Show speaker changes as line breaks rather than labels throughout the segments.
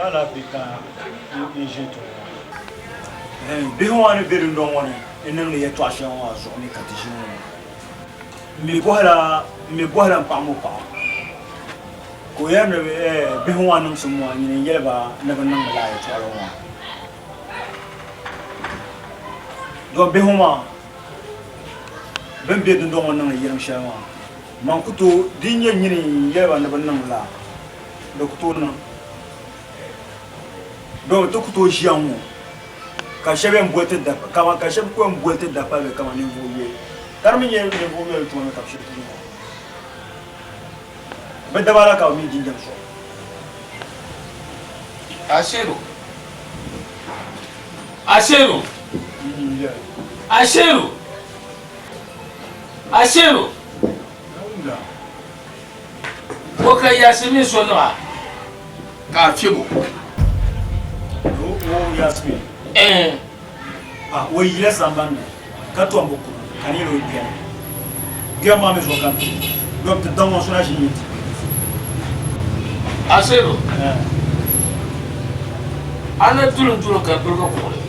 Alaafee ka n ʒi n-ti ŋɔ maa. Bihi ŋɔ ni be dundɔŋ ŋɔ ni n-niŋdi yɛtɔɣ shɛŋa maa zuɣu ni ka ti ʒi ŋɔ maa. M mi bɔhila m paɣa ŋɔ paɣa ka o yɛri ni bihi ŋɔ niŋsim ŋɔ nyini n-yɛli ba ni bɛ niŋmi lala yɛtɔɣili ŋɔ maa. Dɔn bihi ŋɔ maa bɛ ni be dundɔŋ ŋɔ ni niŋdi yɛlim shɛli maa, man ku tooi di nyɛ nyini n-yɛli ba ni bɛ niŋ lala, di ku tooi niŋ. Dɔn ti ku tooi ʒiya ŋ-ŋɔ ka shɛba yɛn boli ti dapa, kaman ka shɛba ku yɛn boli ti dapali kaman ninvuɣ yoli, ka di mi nyɛ ninvuɣ yoli tuma ni ka bɛ shiri tuui ŋɔ. Bɛ daba la ka bɛ mi jinjam zuɣu.
Ashiru. Ashiru. Ashiru. Ashiru. Ko ka Yasmin so niŋ a ka a fiɛbo.
O Yasmin.
Eh.
Ah, o yila sambani ni ka tom bi kuni ka ni yɛli o gbɛmi. Gbɛm maa mi zuɣu ka n ti dom ti daŋ ŋɔ so na ʒi n-yi ti.
Asiru.
Eh.
A na duli n-duli ka birigi kuɣili.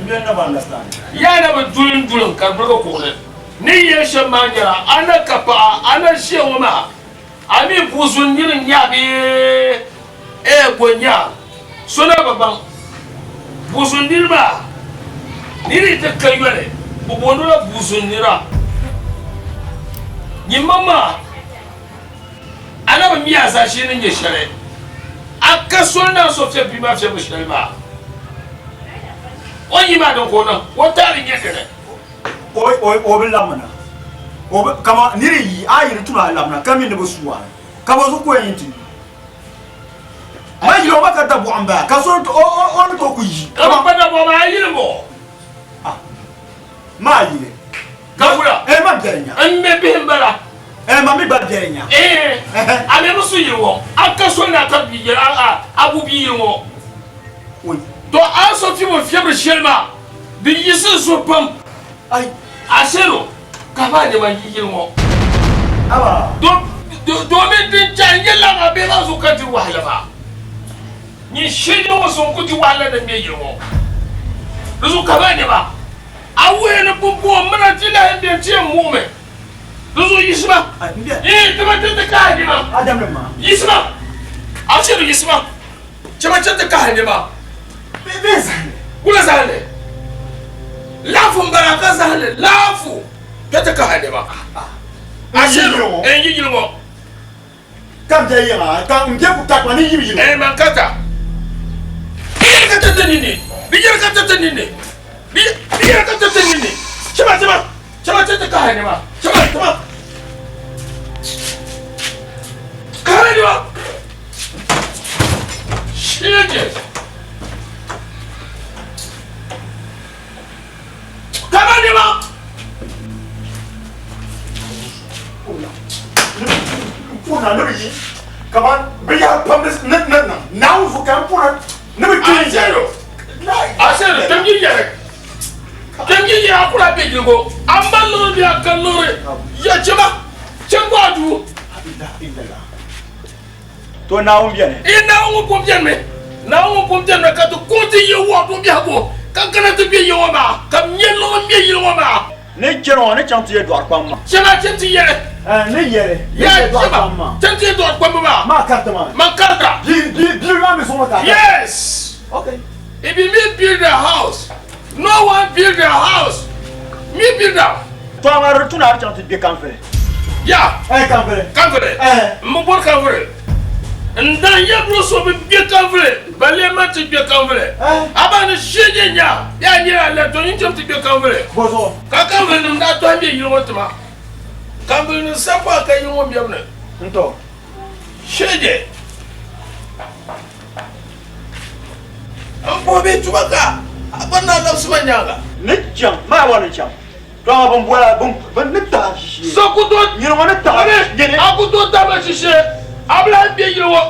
M bɛ never understand.
Yaa na bi duli n-duli ka birigi kuɣili. Ni yɛli shɛm maa nyɛla a na ka paɣa a na ʒiya ŋɔ maa a mi buɣusun nir n-nya bee ɛɛ ko n-nya so na bi baŋ. Buɣusun nir maa nir yi ti ka yoli bɛ booni o la buɣusun nira. Nyimmaŋ maa a na bi mi a zaashee ni nyɛ shɛli. A ka soli ni a so fiɛbi bia maa fiɛbbu shɛli maa. O yi maa din ka o niŋ o taali nyɛ dini.
O bi labimina. O bi, kama niri yi a yi di tuma a labina ka mi ni bi su a ka bɔ zuɣu ka o yɛn yi ti yi. Ma yili o ba ka dabɔɣu m-bala ka so o o ni tooi ku yi.
Ka bi kpa dabɔɣu maa a yili bɔ?
Ah, ma a yili.
Ka wula?
Eh, ma biɛri nya.
N mi bihi m-bala.
Eh, ma mi gba biɛri nya.
Eh, a mi bi su yili ŋɔ. A ka soli ni a tabi bia yili, a a bu bia yili ŋɔ.
Oi.
To a so fiɛbu fiɛbiri shɛli maa. Di yiɣisi zuɣu pam.
Ai.
Asero ka ba nɛma yi yili ŋɔ.
Aba.
Domin din chahi n-nyɛ lala maa bee maa zuɣu ka diri wahala maa. Nyin shɛli ŋɔ so n-ku di wahala ni m-be yili ŋɔ. Di zuɣu ka ba nɛma. A wuhi ni pumpɔŋɔ m mina ti lahi m-be nti yɛn muɣimi. Di zuɣu yiɣisima. Ii, ti ba ti ti kahi nɛma. Yiɣisima. Asero yiɣisima. Chama chɛ ti kahi nɛma. Kula zahali. Laafu m-bala ka zahali laafu kpe ti kahi nɛma. Ashe n yi yili ŋɔ.
Ka m bɛ yiŋa ka m bɛ ku takpa ni yim yili.
Ɛɛ man ka ta. Bi yɛri ka ti ti ninni. Bi yɛri ka ti ti ninni. Bi yɛri ka ti ti ninni. Chama chama chama chɛ ti kahi nɛma. Chama chama. Kahi nɛma. Shege. Kama nima.
Puna ni bi yi kaman binyahari pam ni ni niŋ Naawuni zuɣu ka n puna ni bi kpee
Asero. Asero tem yi yɛri. Tem yi yɛri a kula bɛ yiligo. A ma liɣiri bee a ka liɣiri. Ya chema. Chembu a duu.
To Naawuni beni.
Ee, Naawuni ŋun pun benimi. Naawuni ŋun pun benimi ka ti kuŋ ti yi wɔɣ du biɛhigu ka kana ti be ya ŋɔ maa, ka m nya liɣiri m-be yili ŋɔ maa.
Ni chani ŋɔ, ni chaŋ ti yɛ dɔɣirikpamba maa.
Chama chani ti yɛli.
Ɛɛ, ni yɛli, ni yɛ dɔɣirikpamba maa.
Chani ti yɛ dɔɣirikpamba maa.
Maa kariti maa.
Man karita.
Bia maa mi zuɣu ka a karita.
Yes!
Okay.
If you me build a house, no one build a house. Me build am.
To a ŋariri tuna a di chaŋ ti gbe kanfili.
Ya.
Eh, kanfili.
Kanfili.
Eh.
M bi bɔri kanfili. N dan yabiri so bi gbe kanfili, balle man ti gbe kanfili.
Eh.
A ba ni ʒe nyɛ nya, bee a nyɛla lɛ, to nyin cham ti gbe kanfili.
Bɔzuɣu.
Ka kanfili nim daa tɔhi be yili ŋɔ tima. Kanfili nim sampɔhi ka yili ŋɔ mɛbu ni.
N to.
Shege. N puhi bɛ tuma ka a gba naa labisi ma nyaaŋa.
Ni chaŋ, maa bɔri ni chaŋ. To amaa bɛn bɔra bɛ ni tahi ʒishee.
So ku tooi.
Nyini ŋɔ ni tahi nyini.
A ku tooi tahi ma ʒishee. A bi lahi be yili ŋɔ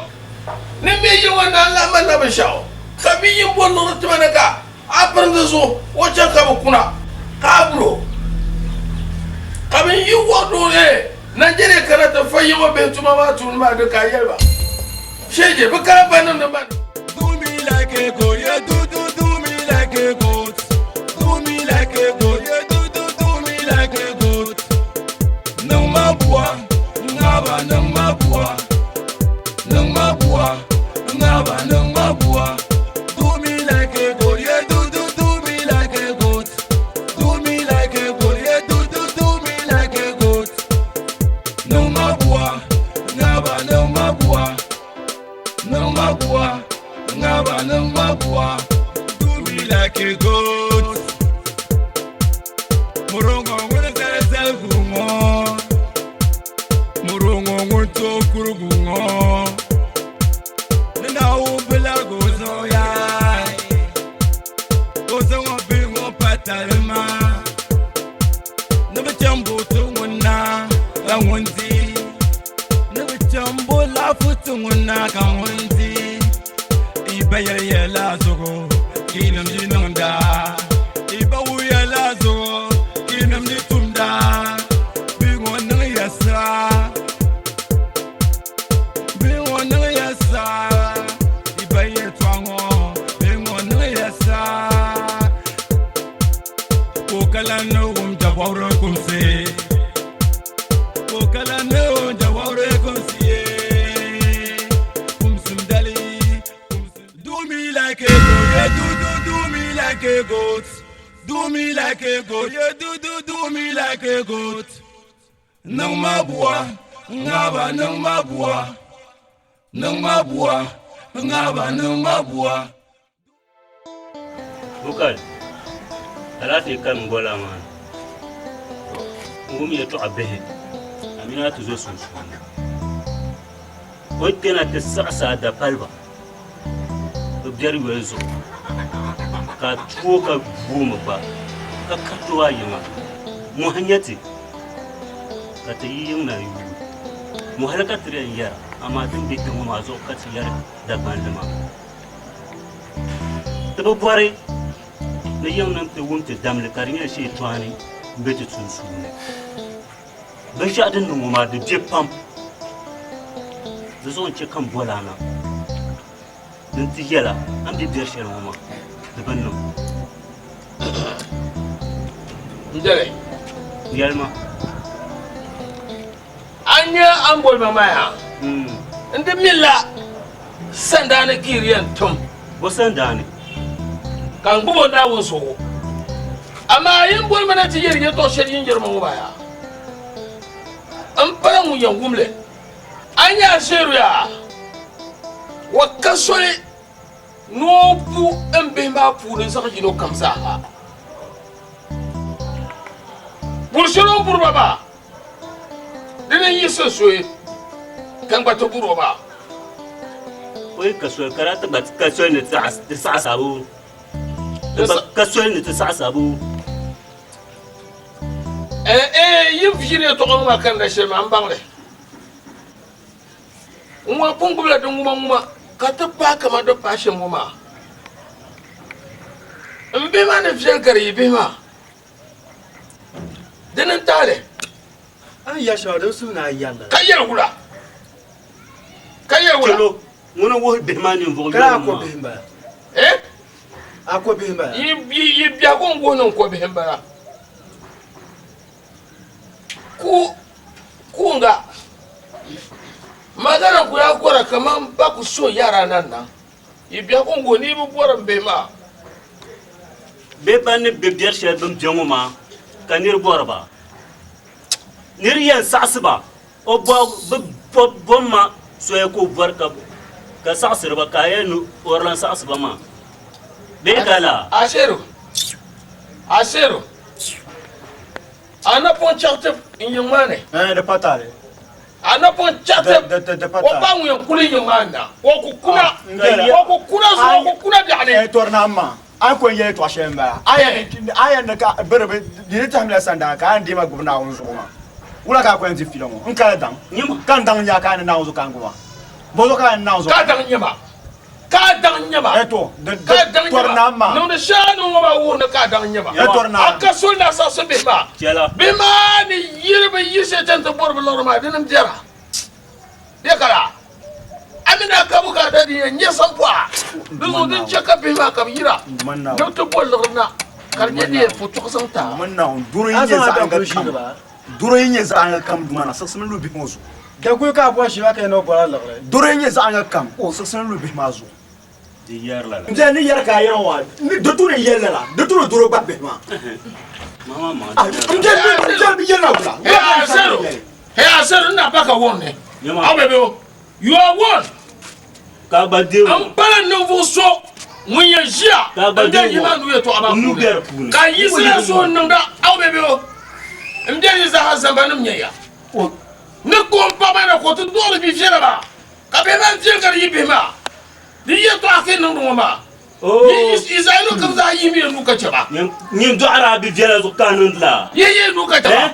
ni m be yili ŋɔ ni a lahi mali la binshɛɣu. Ka bɛ yi bɔri liɣiri tima ni ka a pirim di zuɣu, o chaŋ ka bɛ kuna ka a buri o. Ka bɛ yi wɔɣ doo, Nigeria kana ti fa yi ŋɔ bihi tuma maa tuuni maa di ka a yɛli ba. Sheje bi kara ba niŋdi ma.
Do me like a goat, yeah, do do do me like a goat. Do me like a goat, yeah, do do do me like a goat. Niŋ ma bua, ŋaba niŋ ma bua. Niŋ ma bua, ŋaba niŋ ma bua. Do me like a goat, yeah, do do do me like a goat. Do me like a goat, yeah, do do do me like a goat. Niŋ ma bua, ŋaba niŋ ma bua. Niŋ ma bua, ŋaba niŋ ma bua. Do me like a goat. Murongo ŋun zali zaligu ŋɔ. Murongo ŋun to kurugu ŋɔ. Ni Naawuni bilagu o zuɣu yaai. Ka o zaŋ o bihi ŋɔ pa talima. Ni bɛ chaŋ bo ti ŋun na ka ŋun di. Ni bɛ chaŋ bo laɣifu ti ŋun na ka ŋun di. Yi ba yɛli yɛla zuɣu ka yi nim di niŋda. Yi ba wuhi yɛla zuɣu ka yi nim di tumda. Bihi ŋɔ niŋ ya saa. Bihi ŋɔ niŋ ya saa. Yi ba yɛltɔɣa ŋɔ bihi ŋɔ niŋ ya saa. Ka o ka lan ni wum jabɔbiri kumsi. Ka o ka lan ni wum jabɔbiri kumsi yee. Kumsim dali, kumsim. Do me like a goat, yeah, do do do me like a goat. Do me like a goat, yeah, do do do me like a goat. Niŋ ma bua, ŋaba niŋ ma bua. Niŋ ma bua, ŋaba niŋ ma bua.
Bukal, alaafee ka m boli a maa ni. N wum yɛtɔɣa bihi, a mini a tizo sunsuuni. O yi kpɛna ti saɣis a dapaliba bɛ biɛri yoli zuɣu, ka a tu o ka vuumi gba, ka kariti o a yiŋa. Mɔhi n-nyɛ ti, ka ti yi yiŋ na yuui. Mɔhili ka ti di yɛn yɛra, amaa ti ni be kpe ŋɔ maa zuɣu ka ti yɛri Dagbanli maa. Ti bi bɔri ni yiŋnim ti wum ti damli ka di nyɛla shee tɔhini m-be ti sunsuuni. Binshɛɣu din niŋ ŋɔ maa di be pam. Di zuɣu n-chɛ ka m bol a na ni n ti yɛl a a ni be biɛri shɛli ŋɔ maa di bi niŋ.
N dali.
Yɛlima.
A nya a ni boli ma maa yaa? N di mi la sandaani ka yi di yɛn tum.
Bo sandaani?
Ka n gbib o Naawuni zuɣu. Amaa yi ni boli ma na ti yɛli yɛtɔɣ shɛli yi ni yɛri ma ŋɔ maa yaa? M pala ŋun yɛn wum li. A nya a ʒiɛri yaa? Wa ka soli ni o bu m bihi maa puuni zaɣ yino kam zaa ha. Buri shɛli o ni buri ba maa, Dini n-yiɣisi zooi ka n gba ti bur o maa.
O yi ka soli ka daa ti gba ka soli ni ti saɣis a boo? Ti gba ka soli ni ti saɣis a boo?
Ɛɛ, yi viiri yɛtɔɣa ŋɔ maa kanna shɛli maa, m baŋ li. N ŋɔ pun gbubila di ŋumaŋuma ka ti paai kaman di paai shɛm ŋɔ maa. M bihi maa ni viɛli gari yi bihi maa. Dini n-tahi li.
A ni yɛli shɛli din suhu ni a yɛri la.
Ka yɛli wula? Ka yɛli wula?
Chɛlo, ŋuni n-wuhi bihi maa ninvuɣ
Ka a
yɔlim
ko
maa.
bihi m-bala.
Eh?
A ko bihi m-bala.
Yi yi biɛhigu n-wuhi ni n ko bihi m-bala. Ku kuunga magana ku yaa gɔra kaman ba ku so yara nan na. Yi biɛhigu n-wuhi ni yi bi bɔri m bihi maa.
Bɛ ban ni be biɛri shɛli bɛ ni be ŋɔ maa ka nir bɔri ba. Nir yɛn saɣisi ba o bɛ bom ma soya ka o bɔri ka saɣisiri ba ka a yɛli ni o di lan saɣisi ba maa bee ka laa?
Asheru, Asheru, a napɔŋ chaɣ ti n yiŋ maa ni.
Ɛɛn, di pa taali.
A napɔŋ chaɣ ti o ba ŋun yɛn kuli yiŋ maa ni na, o ku kuna, o ku kuna zuɣu, o ku kuna biɛɣu ni.
Ɛɛn, tɔri naa m-ma, a ni ko n-yɛli yɛtɔɣ shɛli m-bala. A yɛn ni ka bɛ di di ni tahimla sandaani ka a yɛn deei ma gbubi Naawuni zuɣu maa. Wula ka a ko yɛn di fiila ŋɔ? N kala daŋ, ka n daŋ nya ka a ni Naawuni zuɣu ka n gbuba. Bɔzuɣu ka a yɛn ni Naawuni zuɣu
ka a daŋ nya ma? Ka a daŋ nya ma?
Ɛɛn, to,
Ka a daŋ nya
tɔri
ma?
naa m-ma.
Niŋdi shɛli a ni ŋɔ maa wuhiri ni ka a daŋ nya ma.
Ɛɛn, tɔri naa.
A ka soli ni a saɣisi bihi maa.
Chɛla.
Bihi maa ni yiri bɛ yi shɛli chani ti bɔri bɛ liɣiri maa, dini m-biɛra. Bɛ ka laa? A mini a ka bukaata din yɛn nyɛ sampɔɣa, di zuɣu din chɛ ka bihi maa ka bɛ yira ni bɛ ti bo liɣiri na ka di nyɛ di yɛn po chuɣu zaŋ ti a.
Mani Naawuni, doro yi nyɛ zaɣ yiŋga kam, doro yi nyɛ zaɣ yiŋga kam Duuma na siɣisimi lu bihi ŋɔ zuɣu.
Daguli ka a bɔri shee maa ka yɛn ni o bɔrila liɣiri.
Doro yi nyɛ zaɣ yiŋga kam, o siɣisimi lu bihi maa zuɣu.
Di yɛri lala.
N bia ni yɛri ka a yɛra ŋɔ ni di tu ni yɛli lala, di tu ni doro gbahi bihi maa. N bia n bia bi yɛlila wula?
Hey Asero, hey Asero, n na pa ka wum ni. Aw bɛ bɛ o. You are one.
Ka gba deei
N pala ninvuɣ so ŋun yɛn ʒiya
Ka gba
n bɛ
deei
yi maa nuu yɛtɔɣa maa
n nuu
puuni.
bɛ di puuni.
Ka yiɣisila so n-niŋda aw bɛ bɛ o. N bɛ yi zaaha zambanim nyɛ ya. Ni ka o pa ma na ka o ti dɔɣiri bi viɛla maa. Ka bihi maa viɛli ka di yi bihi maa, di yɛtɔɣa ka yi niŋdi ŋɔ maa. Yi zaɣ yino kam zaa yihimi ya nuu ka chɛ ba.
Nyin dɔɣiri a bi viɛla zuɣu ka a niŋdi la?
Yihi ya nuu ka chɛ ba.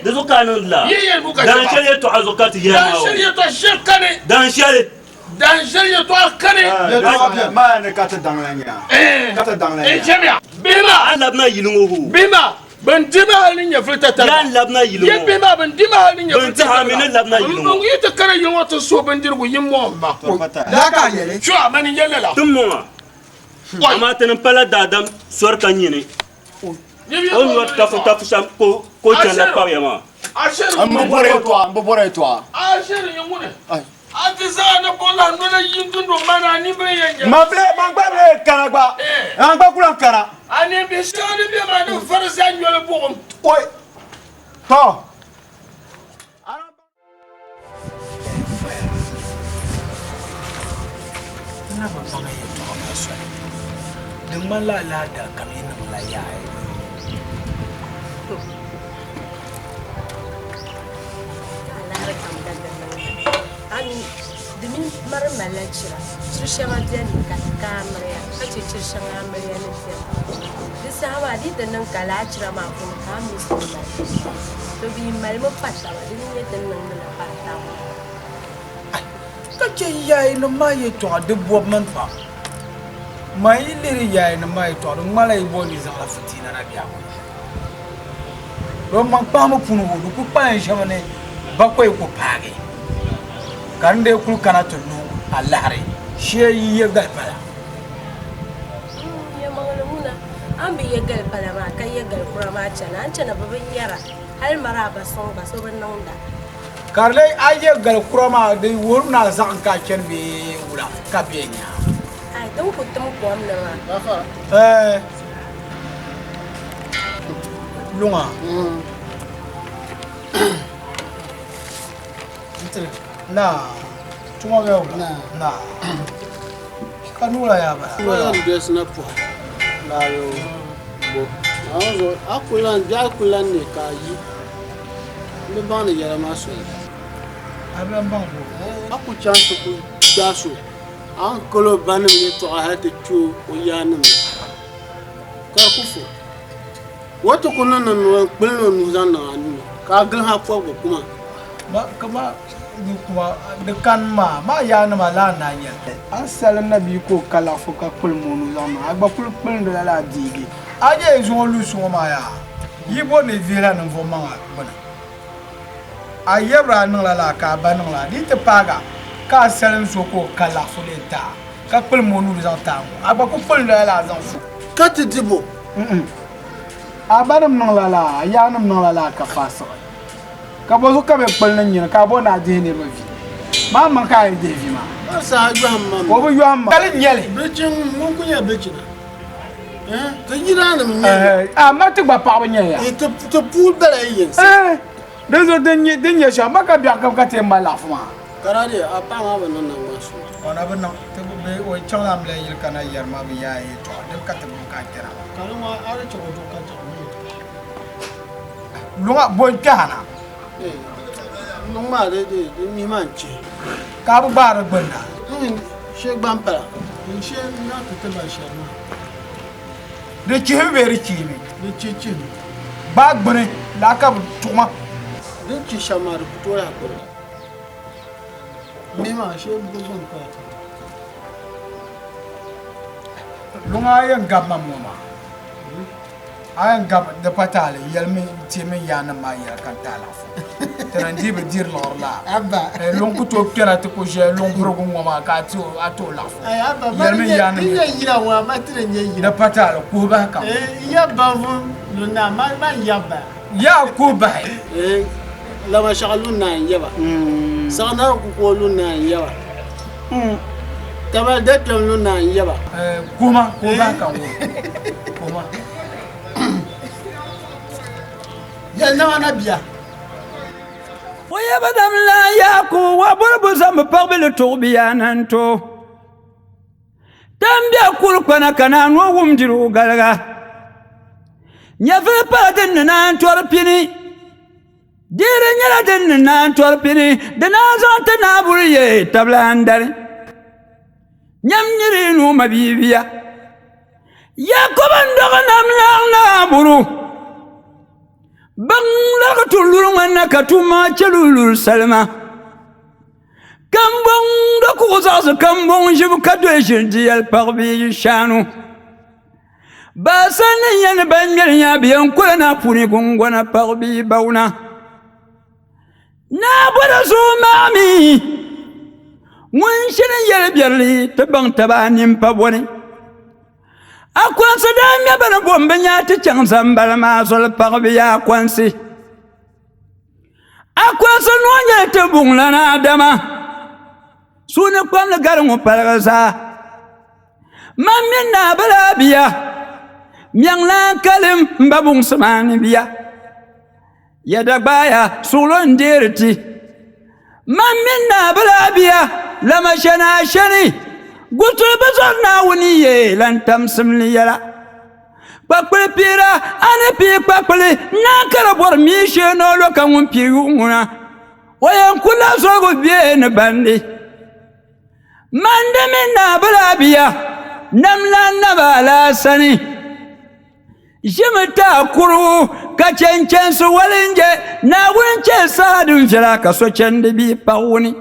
Di zuɣu ka a niŋdi la?
Yihi ya nuu ka chɛ ba.
Dan shɛli yɛtɔɣa zuɣu ka ti yɛli maa o.
Dan shɛli yɛtɔɣa shɛli kani.
Dan shɛli.
Dan shɛli yɛtɔɣa kani.
Maa ni ka ti daŋ la nya. Ka ti daŋ la nya.
Chɛmiya bihi maa.
A labina yili ŋɔ hoo.
Bihi maa. Bɛn di ma hal ni nyɛvili tatariga.
Yaa n-labina yili ŋɔ.
Yi bihi maa, bɛn di ma hal ni nyɛvili
Bɛn ti ha mi ni labina yili ŋɔ.
N yi ti kana yili ŋɔ ti suhi bindirigu, yi mɔŋ ma.
Laa ka a yɛli.
Sure, mani n-yɛli lala.
Ti mɔŋ a, amaa ti ni pala daadam sɔri ka nyini o ni yɔri tafutafu shɛm ka o chanila kpabiya maa.
M bi bɔri yɛtɔɣa, m bi bɔri yɛtɔɣa.
Asheri nyɛ ŋuni? A ti zaŋ a napɔŋ lahi noli yi n-dundɔŋ maa ni a nimbila yɛn nyɛ.
Man bile, man gba bile kana gba, man gba ku lan kana.
A nimbihi shɛŋa din be maa ni vari zaa nyoli buɣim.
Oi! Tɔ!
N na bi baŋ yɛltɔɣa maa soli. Di ŋmanila alaada kam yi niŋla yaai.
Alaari kam daga niŋda. A mi di mini mari malila chira. Chiri shɛŋa beni ka ti ka amiliya ka che chiri shɛŋa amiliya ni beni. Di saha maa di yi ti niŋ ka lala chira maa puuni ka a mi so mali. To bɛ yi malimi pa taba di ni nyɛ ti ni niŋdila pari taba maa.
Ka che yaayinima maa yɛltɔɣa di bɔbi mini pam. Man yi lihiri yaayinima maa yɛltɔɣa di ŋmanila yi bɔri ni yi zaŋla fitiina na biɛhigu ni. Don maŋ kpahimbu puuni o di kuli kpalim ʒɛmi ni bakɔi ku paagi ka n dee kuli kana ti lu alahiri shee yi ye gali pala.
Yɛlimaŋli ŋuna, a ni bi ye gali pala maa ka ye gali kura maa chana, a ni chana bɛ bi nyara, hali mari a ba suŋ gba so bi niŋda.
Ka di lee a ye gali kura maa di wuhirimi ni a zaɣim ka a chani bee wula ka bɛ nya a?
Ai, din ku tim kom ni maa.
Ɛɛ. Luŋa. Na tuma bɛ wula. Na. Ka nuula yaa bala.
Wala n dress na puhi.
Laayo.
Bo. Naawuni zuɣu a ku lan biɛɣu ku lan ne ka a yi. N bi baŋ ni yɛla maa soli.
A bi lan baŋ bo.
A ku chaŋ ti ku gbaai so. A ni kal o banim yɛtɔɣa hal ti kpe o yaannim ni, ka di ku fo. O ti ku niŋ ni noli n-kpulin o nuhi zaŋ niŋ a nuu ni, ka a gili ha pɔbigi kuma.
Ma kama di kuma di kani maa, maa yaanima laa n-daa nyɛ li. A ni salim na bia ka o ka laɣifu ka kpulim o nuu zaŋ niŋ a gba kul kpulindila la a deegi. A je yi zuŋɔ lusi ŋɔ maa yaa, yi bɔri ni yi vihila ninvuɣ maŋa gbuni. A yɛbiri a niŋla laa ka a ba niŋ laa. Di yi ti paag a, ka a salim so ka o ka laɣifu leei ti a, ka kpulim o nuu zaŋ ti a ŋɔ, a gba ku kpulindila laa zaŋ so.
Ka ti di bo?
Mm-mm. A banim niŋla laa, a yaannim niŋla laa ka faasiɣi. Ka bɔzuɣu ka bɛ kpulini nyini ka a bɔri ni a dihi niriba vi? Maa maŋ ka a yɛn dihi vi maa?
Maa saha yɔhim ma mi.
O bi yɔhim ma. Kali n-nyɛ li.
Bilichin ŋun ku nyɛ bilichina. Ti yidaannim n-nyɛ li.
A ma ti gba paɣaba nyɛ ya.
Ti puuni bela yi yinsi.
Dinzuɣu din nyɛ shɛm, ma ka biɛɣu kam ka ti yɛn mali laɣifu maa.
Karaadi, a paɣa maa bi niŋ naŋgban suŋ.
O na bi niŋ. Ti bi be o chaŋla amiliya yili ka na yɛri ma bɛ yaai yɛltɔɣa din ka ti gbubi ka a kpɛna.
Ka di ŋɔ a di chaŋ o zuɣu ka chaŋ o yɛltɔɣa.
Luŋa, bɔ n-kpɛhi a na?
Luŋ maa di mihi maa n-chihi.
Ka a bi gbaai di gbunni na?
Shee gbampala, n shee n-zaŋ ti ti ban shɛri maa.
Di chihimi bee di chihimi?
Di chihi chihimi.
Gbaai gbuni laa ka bi tuɣima.
Din chihi shɛm maa di ku tooi lahi kuli. Mihi maa shee bi gbampala.
Luŋa a yɛn gabi ma ŋɔ maa, a yɛn gabi di pa taali yɛlimi n-ti mini yaannim maa yɛla ka n ti alaafee. Tini n-dii bi diri liɣiri la. Luŋ ku tooi kpɛna ti ku ʒiya luŋ birigu ŋɔ maa ka a ti o laɣifu. Yɛlimi yaanima. Di pa taali, kuhi bahi kam. Yaa kuhi bahi.
Lamashɛɣu lunna n-yɛba. Saɣinari kukuo lunna n-yɛba. Tamali dakpɛm lunna n-yɛba.
Kuhima, kuhi bahi ka n wum. Kuhima.
Yɛlinama na bia.
O yaba dam la Yaakubu wa bɔri bu zaŋ bi paɣibili tuɣi bi yaa na n-ti o. Tambia kuli kpana ka naan o wumdiri o galiga. Nyɛvili pala din ni naan tɔri pini. Deeri nyɛla din ni naan tɔri pini, di naan zaŋ ti naa buri ye tabili andani. Nyam niri ni o mabia bia. Yakubu n-dɔɣi nam laɣ naa buru. Baŋ larigi ti luri ŋmani na ka tumma chɛ lu luri salima. Kambɔŋ do kuɣu zaɣisi kambɔŋ ʒibu ka doli ʒiri di yɛli paɣ bia shaanu. Baasa ni nyɛ ni ban ŋmɛri nya bɛ yɛn kula naa puuni gungɔna paɣ bia bawuna. Naa bɔra zuɣu maa mi ŋun shini yɛli biɛrili ti baŋ taba a nini pa bɔni. Akɔnsi daa ŋmɛ bɛ ni bom bɛ nya ti chaŋ zambali maa zoli paɣ bia akɔnsi. Akɔnsi noo nyɛli ti buŋlana Adama suuni kpamli gari ŋɔ paligi zaa. Man mini naa bala bia miɛŋlan kalim m ba buŋsi maa ni bia. Yɛda gbaaya suɣulo n-deeri ti. Man mini naa bala bia lama shɛni a shɛni gutuli bi zɔri Naawuni yee lan tam simli yɛla. Kpakpili piira a ni pii kpakpili naa ka di bɔri mii shee ni o lo ka ŋun pii yuɣu ŋuna o yɛn kula zoligu bee ni bandi. Man di mini naa bala bia nam lan naba alaasani. Ʒimi ti a kurigu ka chɛnchɛnsi walinje Naawuni chɛ saha din viɛla ka so chɛndi bia paɣ wuni.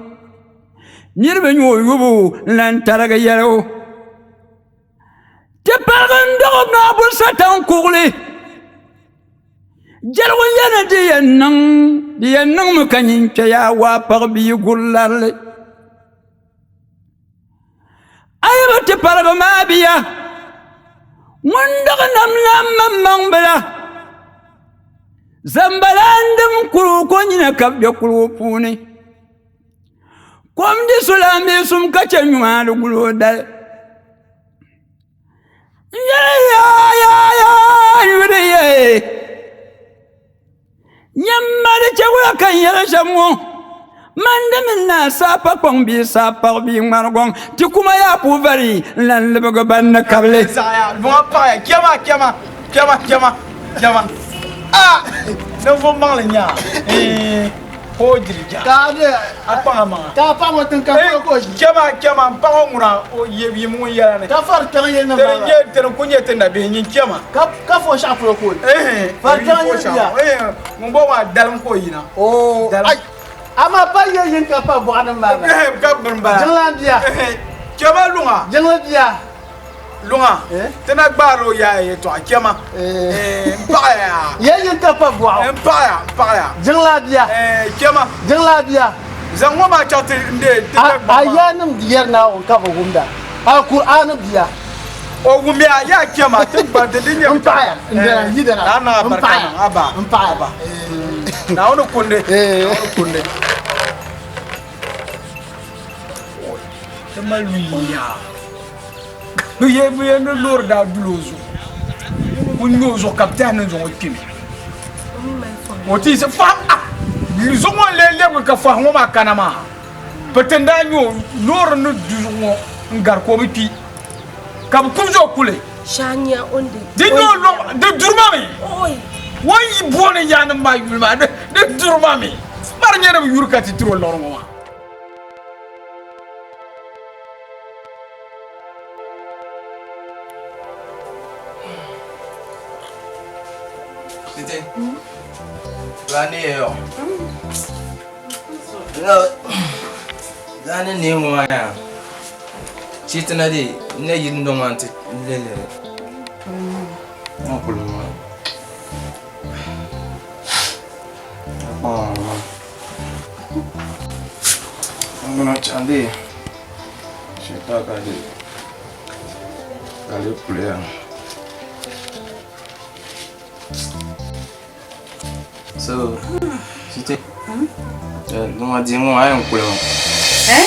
Niriba nya o yubu n-lan tarigi yɛli o, Ti paligi n-dɔɣi Naawuni Satan kuɣili. Jɛrigu n-yɛli ni di yɛn niŋ, di yɛn niŋmi ka nyin kpe yaa waa paɣ bia guri larili. A yi bi ti paligi maa bia, ŋun daɣi nam lan maŋmaŋ bila. Zambala n-dim kuri o ka o nina ka bɛ kuligu puuni. Kom di so lan bee sum ka chɛ nyuma di guli o dali. N yɛli yaa yaa yaa yuli ye. Nyamma di chɛ wula ka n yɛli shɛm ŋɔ man di mini naa saa pa kpaŋ bee saa paɣ bee ŋmari gɔŋ ti kuma yaa puhi vari n lan libigi ban ni kabili.
Luŋa paɣaya kpɛma kpɛma kpɛma kpɛma kpɛma a ninvuɣ maŋli nya ka o diri ja a kpaŋ a maŋa
Ka a paɣa ŋɔ tiŋ ka polo ka o ʒi.
Kpɛma kpɛma n paɣa ŋɔ ŋuna o yɛ yim ŋun yɛla ni
Ka fari kpɛŋ yili nim maa
nyɛ tini ku nyɛ ti nabihi nyin kpɛma
Ka ka fo shɛɣu polo ka o yi. Fari kpɛŋ yili bia.
Ŋun bɔ maa dalim ka o yina.
Oo ai amaa pa yɛ yin ka pa bɔɣa nim maa
ba. Ka bini bala.
Jiŋlan bia.
Kpɛma luŋa.
Jiŋli bia.
Luŋa ti na gbaari o yaaya yɛltɔɣa kpɛma n paɣaya.
Yɛ yin ka pa bɔɣu.
N paɣaya n paɣaya.
Jiŋlaa bia.
Kpɛma.
Jiŋlaa bia.
Zaŋ ŋɔ maa chaŋ ti n deei ti
A a yaannim di yɛri Naawuni ka bi wumda. Alkur'aani bia.
O wumya yaa kpɛma ti gba di di nyɛ.
N paɣaya n dana yi dana.
Naa niŋ a
N
barika
paɣaya
niŋ aba.
n paɣaya.
Naawuni kundi. Naawuni kundi. Ti mali luyiya. Bɛ yɛn ni loori daa duli o zuɣu ŋun nyɛ o zuɣu ka bɛ tɛhi ni zaŋ o kpimi o ti yiɣisi fɔhi a zuɣu ŋɔ n-lee lɛbigi ka fɔhi ŋɔ maa kana maa piti n-daa nyɛ o loori ni du zuɣu ŋɔ n-gari ka o bi kpi ka bɛ kubi o kuli di nyɛ o lɔŋ di duri ma mi o ni yi booni yaanima maa yuli maa di duri ma mi mari nyɛ ni bɛ yuri ka ti tiri o liɣiri ŋɔ maa.
Tete. Lani yo. Lani ne ŋɔ ya. Chitina di ne yin no man ti lele. Mo kulu mo. Oh.
Ŋuna chandi shita ka di ka di kuliya. So, site. Ŋɔ di ŋɔ a yɛn kuli ŋɔ.
Eh?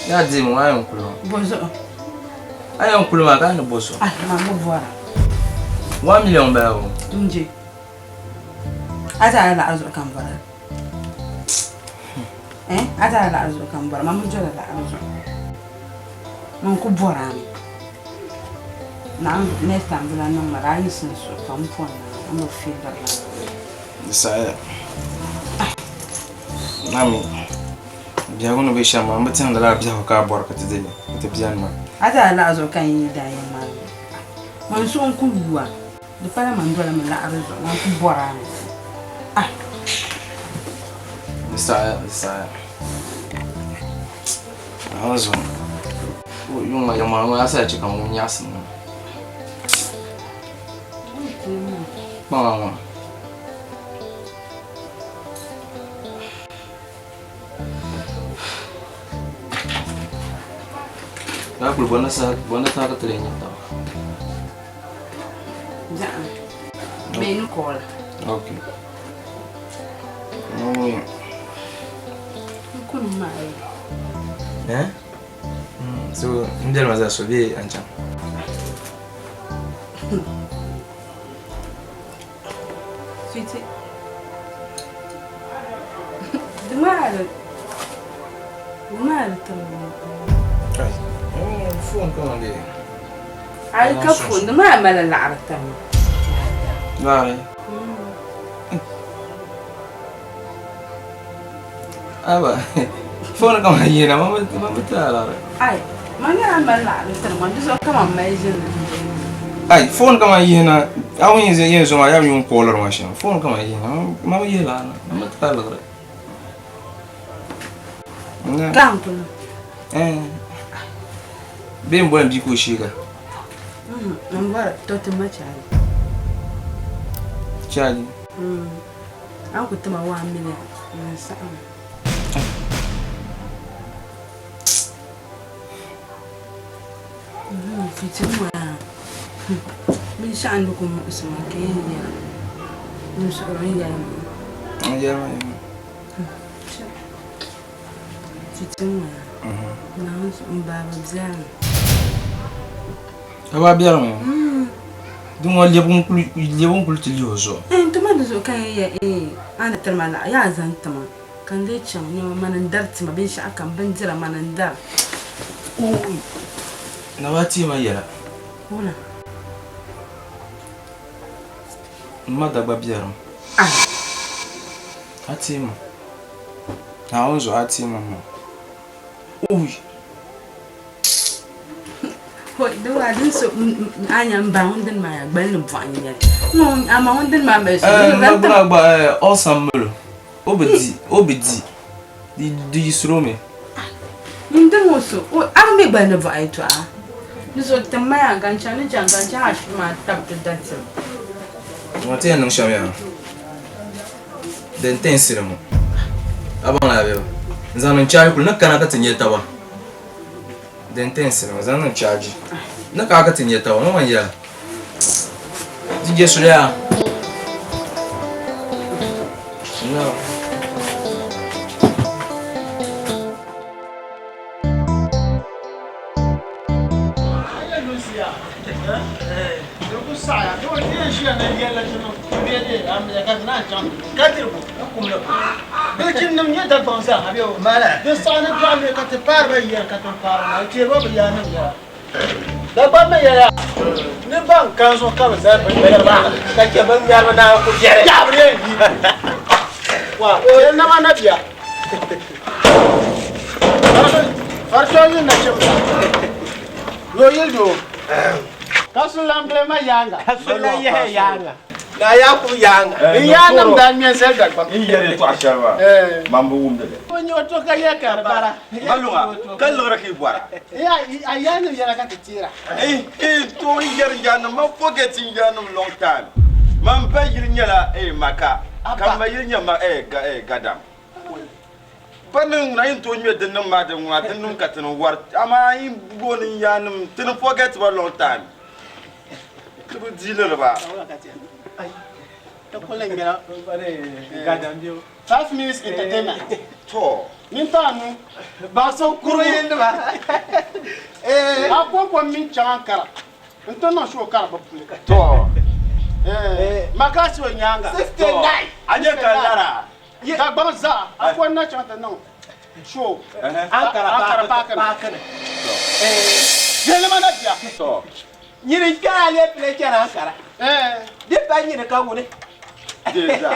Ya di ŋɔ a yɛn kuli ŋɔ.
Bɔzuɣu.
A yɛn kuli maa ka ni bɔ so.
Ah, maa bi bɔra.
1 million bala o.
N je. A zaa laɣiri zuɣu ka n bɔra. Eh? A zaa laɣiri zuɣu ka n bɔra. Man bi dola laɣiri zuɣu. Man ku bɔra mi. Naam, next time di lan niŋ ma daa yi sunsuɣu ka m pɔn na, m bi feel la.
Di saɣiya. Mami, biɛhigu ni be shɛm maa, m bi tɛhindi lala biɛhigu ka a bɔri ka ti deei ka ti beni maa.
A zaa laɣiri zuɣu ka n yi daa yɛli maa mi. Man suhu n-ku lu a. Di pala man dola mi laɣiri zuɣu, man ku bɔri a mi. Ah!
Di saɣiya, di saɣiya. Naawuni zuɣu. Yuŋ maa yaŋ maa a saha chɛ ka n wum nyaɣisim ŋɔ. Kpaŋa ŋɔ. Daa kuli bɔnda saha bɔnda saha ka ti lee nya taba.
Zaɣim. Bee ni kɔɔla.
Okay. No way.
N kuni maa yi.
Eh? So, n biɛli ma zaa so bee an chaŋ?
Sweetie. Di maa di tiri
Ai, phone ka man dee.
Ai ka phone di maa mali laɣiri tiri ma.
Laɣiri? Aba, phone ka man yina, man bi tiri a laɣiri.
Ai, man nyɛla mali laɣiri tiri ma, di zuɣu ka man mali ʒini
Ai, phone ka man yihina, a ŋun yɛn zo maa yaa mi ŋun calliri ma shɛm, phone ka man yihina, man bi yihi laɣiri na, man bi tiri a liɣiri.
Ka n kuli.
Eh. Bee n boli n bia ka o sheega.
N bɔri to ti ma chaji.
Chaji?
A ni ku ti ma 1 million n saɣim. Fitim maa binshɛɣu n ni ku muɣisi ma ka yɛn yɛra n suhuri n yɛli ma.
N yɛli ma yɛli ma.
Fitim maa Naawuni zuɣu n baaba biɛrimi.
A baaba biɛrimi? Di ŋɔ lɛbigu n kuli ti lihi o zuɣu.
N tuma di zuɣu ka n yɛn yɛ a ni tiri ma laɣa yaa zaŋ ti ma ka n lee chaŋ nɛma mani n dari tima binshɛɣu kam bindira mani n dari.
Naba teei ma yɛla.
Wula?
M ma dagba biɛrimi. A teei ma. Naawuni zuɣu a teei ma maa. Ui! M ma gbuna gba ulcer m-mali o. O bi di, o bi di. Di yiɣisiri o mi.
N dini ŋɔ so, a bi mi gballi bɔɣu yɛtɔɣa. Di zuɣu tim ma yaa ka n chaŋ ni chaŋ ka n chaŋ ashibiti maa tabi ti da tim.
Ŋɔ ti yɛn niŋ shɛm yaa, din ti yɛn sili ŋɔ, a baŋ la bɛ n zaŋ niŋ chaaji kuli ni kana ka ti nya taba. Din ti yɛn sili ŋɔ, zaŋ niŋ chaaji ni kana ka ti nya taba, ŋɔ man yɛla. Di je suli yaa. No.
Dagbaŋ mi yɛliya ni ban kani zuɣu ka bɛ zali biŋmɛriba maa ka chɛ biŋmɛriba naan ku biɛri. Yaɣiri yɛn yi. Wa, yɛli nama na bia. Farichɔ yi nachimba. Yo yili doo. Ka sulan bili ma yaaŋa. Ka sulan yaha yaaŋa. Naa Yakubu yaaŋa. N yaannim daa ŋme n-zali Dagbaŋ.
N yɛli yɛtɔɣ shɛli maa, man bi wumdi li.
O nya o to ka yɛ ka di bara.
Maluŋa, ka liɣiri ka yi bɔra.
A yaannim yɛla ka ti teera.
To n yɛri n yaannim, man forget n yaannim long time. Man ba yili nyɛla Maka, ka m ma yili nyɛ Gadam.
Pa ni ŋuna yi ni tooi ŋmɛ din niŋ maa din ŋuna din niŋ ka ti ni wari amaa yi booni n yaannim ti ni forget ba long time ti bi dealiri ba.
5 minutes entertainment.
To.
Nintaanu.
Ba so kuro yindiba.
A ko ko min chaŋ Ankara. N ti niŋ show kara bi puli.
To.
Makasi o nyaaŋa.
69.
A nyɛ ka lara.
Dagbaŋ zaa a ko na chaŋ ti niŋ show.
Ankara
Ankara paaki ni.
paaki ni.
Viɛlli ma na bia.
To.
Nyini kpɛra alepile chana Ankara. Di pa nyini ka wuni.
Deeza.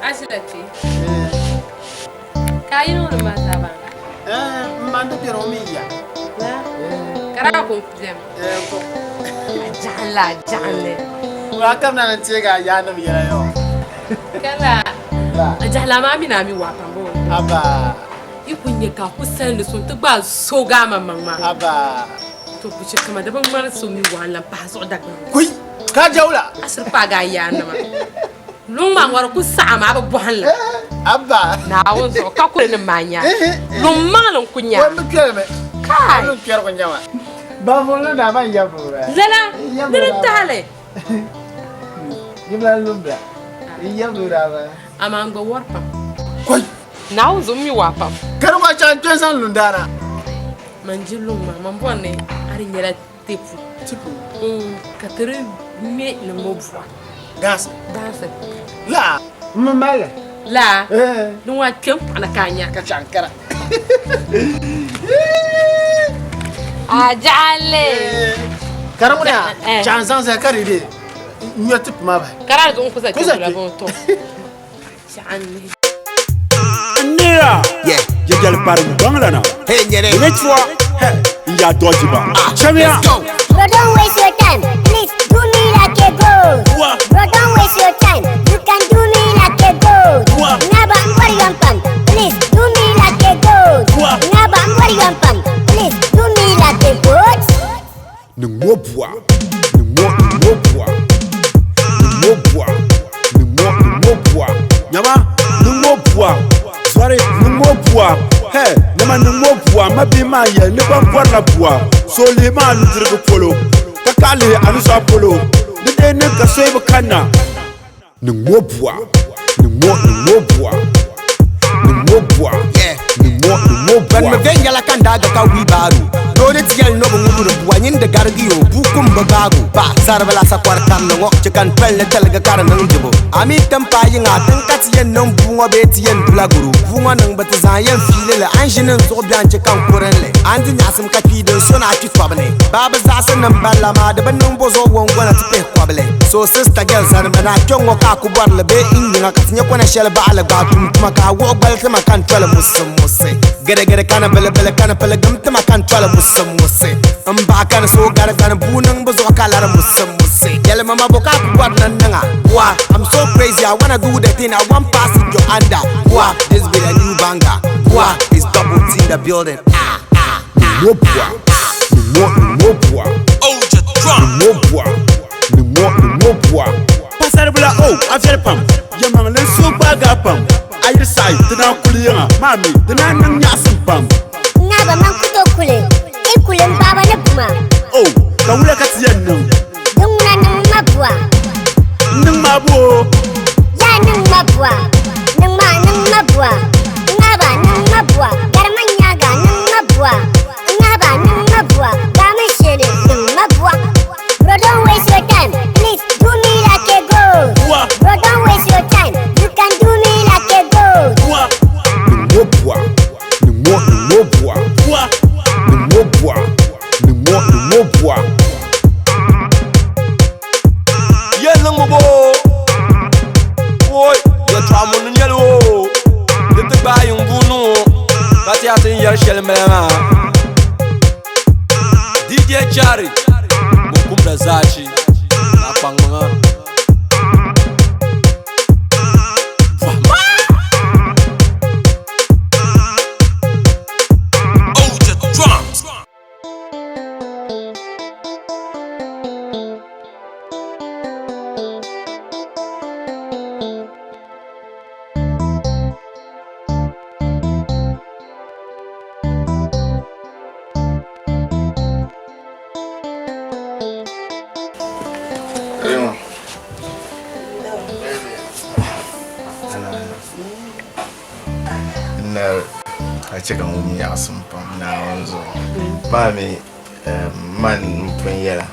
Ashilati. Ka yi niŋdi ma zaba?
N ma di bɛri o mi ya.
Kara ko bɛm. A jaɣinli a jaɣinli.
Wa kam na ni teegi a yaanima yɛla yɔ.
Kala a jaɣinli maa mi na mi waa pam bo.
Aba.
Yi ku nyɛ ka ku salindi so n-ti gbaai soogi a maŋmaŋ maa.
Aba.
To buchi kama di bi ŋmani so mi waa n-lan pahi zuɣu Dagbaŋ.
Kui! Ka jawula.
A shiri paagi a yaanima. Luŋ maa ŋɔri ku saɣim a bi bɔhim li.
Abba.
Naawuni zuɣu ka kuli ni maa nya. Luŋ maŋli n-ku nya.
O mi kpɛrimi.
Kai.
O mi kpɛrigu n-nyɛ ma. Baŋ daa man yɛbi bɛ.
Lala, ni di tahili.
Yibila lumbila. Yɛbi daa ba.
Amaa n gba wɔri pam.
Koi.
Naawuni zuɣu m mi waa pam.
Kari ŋɔ chaŋ kpɛ zaŋ lundaana.
Man di luŋ maa, man bɔri ni a di nyɛla tepu.
Tepu?
Ka ti di ŋme ni ŋɔ bua.
Dansi?
Dansi.
Laa? M mi mali.
Laa? Di ŋɔ a kpe m paɣa ni ka a nya.
Ka chaŋ kara.
A jaɣali.
Ka di ŋuni a chaŋ zaŋ zali ka di be ŋme tepu maa bahi.
Ka di zuɣu n ku za kpe la bɔŋɔ tɔ. Jaɣali.
Nira.
Yeah.
Jɛjɛli pari baŋlana.
Hey, nyere.
Ritual. Hey, n yaa dɔji ba. Chamiya.
Let's go.
Bro, don't waste your time. Please do me like a goat. Bro, don't waste your time. You can do me like a goat. Ngaba ngwari yampam. Please do me like a goat. Ngaba ngwari yampam. Please do me like a goat.
Ni ŋɔ bua. Ni ŋɔ ni ŋɔ bua. Ni ŋɔ bua. Ni ŋɔ ni ŋɔ bua. Nyama ni ŋɔ bua. Zɔri ni ŋɔ bua. Hey, nama ni ŋɔ bua. Ma bihi maa yɛli ni ban bɔrila bua. So lihi maa nudirigu polo. Ka kaɣa lihi a nuzaa polo. Di dee niŋ ka so yi bi kanna. Ni ŋɔ bua. Ni ŋɔ ni ŋɔ bua. Ni ŋɔ bua. Ni ŋɔ ni ŋɔ bua.
Ban mi viɛnyɛla ka n daaga ka wiibaaru doo ni ti yɛli ni bi ŋubiri bua nyin di garigi yo buu kum bi gaago paɣa saribila sakwari karili ŋɔ chɛ ka n tolli tiligi ka di niŋ dibu a mi tin paai yiŋa tin ka ti yɛn niŋ bua ŋɔ bee ti yɛn dula goro bua ŋɔ niŋ bi ti zaŋ yɛn fiili li a ni ʒini n zuɣu biɛni chɛ ka n kurinli a ni di nyaɣasim ka kpii din so ni a kpi tɔbu ni baa bi zaɣasi ni n balla maa di bi niŋ bo zuɣu wongona ti pihi kɔbili so sista gɛl zanima ni a kpɛŋ ŋɔ ka a ku bɔrili bee n yiŋa ka ti nyɛ kɔna shɛli baɣali gbaai tum tuma ka a wuɣi gbali tima ka n toli musi musi gɛrɛgɛrɛ kana bilibili kana piligim tima ka n toli musi musi n baɣa kani so gari gani buu niŋ bi zuɣu ka lari musi musi yɛlima ma bo ka a ku bɔri ni n niŋa bua I'm so crazy I wanna do the thing I want pass it your under bua this be the new banger bua is double T in the building ah ah
Ni ŋɔ bua. Ni ŋɔ ni ŋɔ bua. Ni ŋɔ bua. Ni ŋɔ ni ŋɔ bua. Pasaribila o a viɛli pam. Yɛmaŋli n suhu gbaaga pam. A yiri saɣi ti naan kuli yiŋa maa mi di naan niŋ nyaɣasim pam.
Ngaba man ku tooi kuli. I kuli n baaba ni buma.
O ka wula ka ti yɛn niŋ?
Din ŋuna niŋ ma bua.
N niŋ ma boo.
Yaa niŋ ma bua. Niŋ ma niŋ ma bua. Ngaba niŋ ma bua. Garima nyaaga niŋ ma bua. Ngaba niŋ ma bua. Gaami sheeni niŋ ma bua. Bro, don't waste your time. Please do me like a goat. Bro, don't waste your time. You can do me like a goat.
Ni ŋɔ bua. Ni ŋɔ ni ŋɔ bua. Ni ŋɔ bua. Ni ŋɔ ni ŋɔ bua.
Yɛn niŋ mi bo Oi, yɛltɔɣa muni ni nyɛli o Di ti gbaai yiŋ buu niŋ o Ka ti yaa ti ni yɛri shɛli m-bala maa DJ Chari ŋun kumda zaachi ni a kpaŋmaŋa
Karima. Na a chɛ ka n wum nyaɣisim pam Naawuni zuɣu. Maa mi man m pun yɛla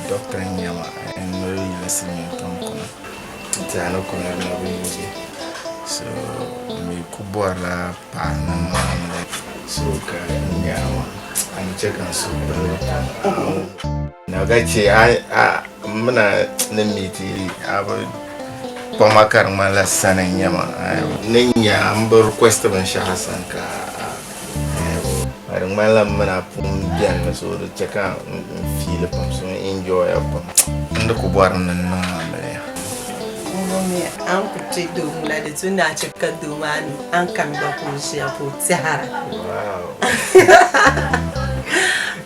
dɔkta n-nyɛ ma n noli yila silimiin tiŋ kuna n-tɛha ni kuna di na bi yuugi so m mi ku bɔrila paɣa ni n niŋ li so ka n nya a maa a ni chɛ ka n suhu paligi pam. Na ka chɛ a m mina ni miiti a bi kpaŋma ka di ŋmanila sani n-nyɛ ma ni nya m bi request binshɛɣu a sani ka a di ŋmanila m mini a pun beni mi so di chɛ ka n fiili pam so n enjoy pam n di ku bɔri ni n niŋ amiliya.
Ŋɔ mi a ni ku kpe doo ŋuna di tu ni a chɛ ka doo maa mi a ni kani gba ka o ʒiya ka o tɛhira.
Wow.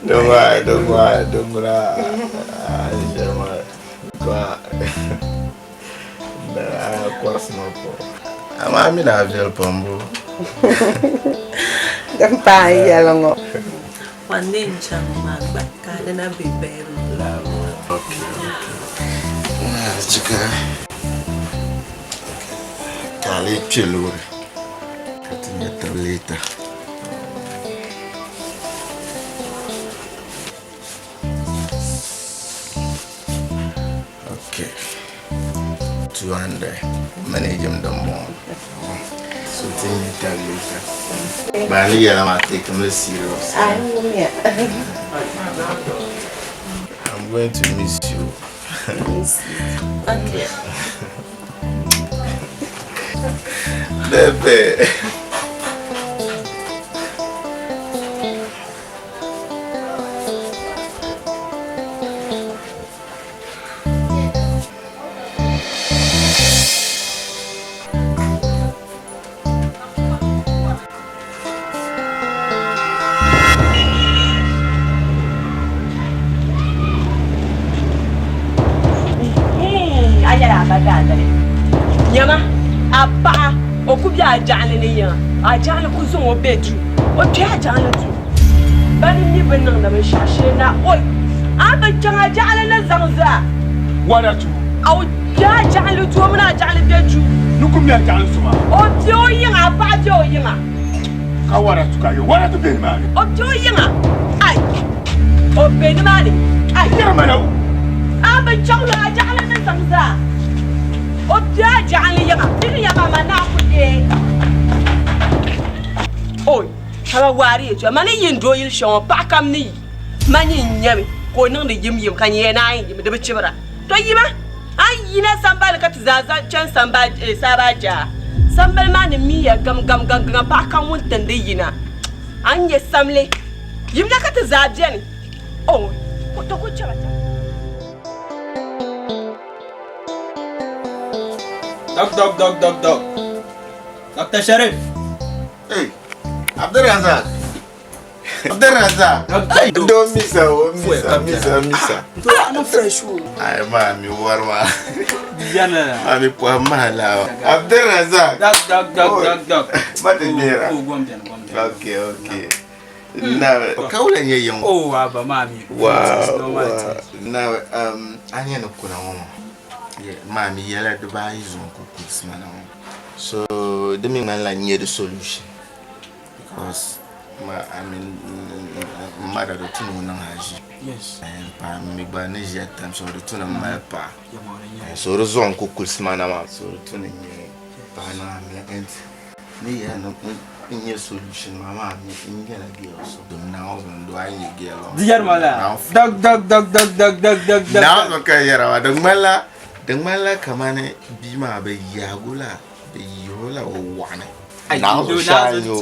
Doo maa doo maa doo ŋuna a ni ʒiya maa ka a kɔrisi ma pɔri. Amaa a mi ni a viɛli pam boo.
Din paai n yɛli ŋɔ. Wanne n chaŋ maa gba ka a dina be bedroom.
Okay, okay. Chika ka a lee kpe loori ka ti nya taba later. 200. Manage him the more. So ti nyɛ tab later. But I need to take him serious. I'm going to miss you.
Miss you. Okay.
Bebe.
A nyɛla a ba daadali nyama a paɣa o ku be a jaɣali ni yiŋa a jaɣali ku zaŋ o be duu o kpe a jaɣali duu bani mi bi niŋdi binshɛɣu shee na oi a bi chaŋ a jaɣali ni zaŋ zaa
Wadatu.
A o kpe a jaɣali duu o mini a jaɣali be duu
Ni ku mi a jaɣali soma.
O be o yiŋa a paɣa be o yiŋa.
Ka wadatu ka ye wadatu be nimaani.
O be o yiŋa ai o be nimaani ai.
Yɛri ma na o.
A bi chaŋ lo a jaɣali ni zaŋ zaa o be a jaɣali yiŋa di ni yɛma ma naa ku deei oi. Ka ba waari yɛltɔɣa, Ma ni yi n-doo yili shɛŋa ŋɔ, paɣa kam ni yi ma nyin n-nyami ka o niŋdi yimyim ka nyɛ naan yimi, di bi chibira. Tɔ yima, a ni yina sambali ka ti zaa zaŋ chani Saaba Jaa sambali maa ni miiya gamgam gaŋgaŋ paɣa kam ŋun tindi yina, a ni nya samli yimina ka ti zaa beni. O, tɔ ku chɛba chaŋ.
Dok, dok, dok, dok, dok. Dr. Sharif.
Hey, Abdulrazak. Abdulrazak. Don't miss her, oh, miss her, miss her, miss her.
I'm fresh.
Ay, mami, warma.
Yana.
Mami, po mahala. Abdulrazak.
Dok, dok, dok, dok, dok.
Mati mira.
Oh, gwam bian, gwam bian.
Okay, okay. Na, kaula nye yung.
Oh, aba, mami.
Wow, wow. Na, anya no kuna ngomo. Mami, yala Dubai zon kukulisi mana ngomo. So, di mi ŋmanila n nyɛ di solution because ma I mean m ma da di tu ni o niŋ haji.
Yes.
N paɣa mi gba ni ʒiya tam so di tu ni m mali paɣa. So di zuɣu n ku kulisi ma na maa. So di tu ni n nyɛ paɣa niŋ amiliya and ni yɛli ni n nyɛ solution maa maa mi n nyɛla girl so. Naawuni zuɣu n doo a yi nyɛ girl
Di yɛri ma la. Dog dog dog dog dog dog dog dog.
Naawuni zuɣu ka n yɛra maa di ŋmanila Di ŋmanila kamani bia maa bɛ yaagu la, bɛ yihi o la o waɣa ni. Naɣizu shɛhi n-nyɛ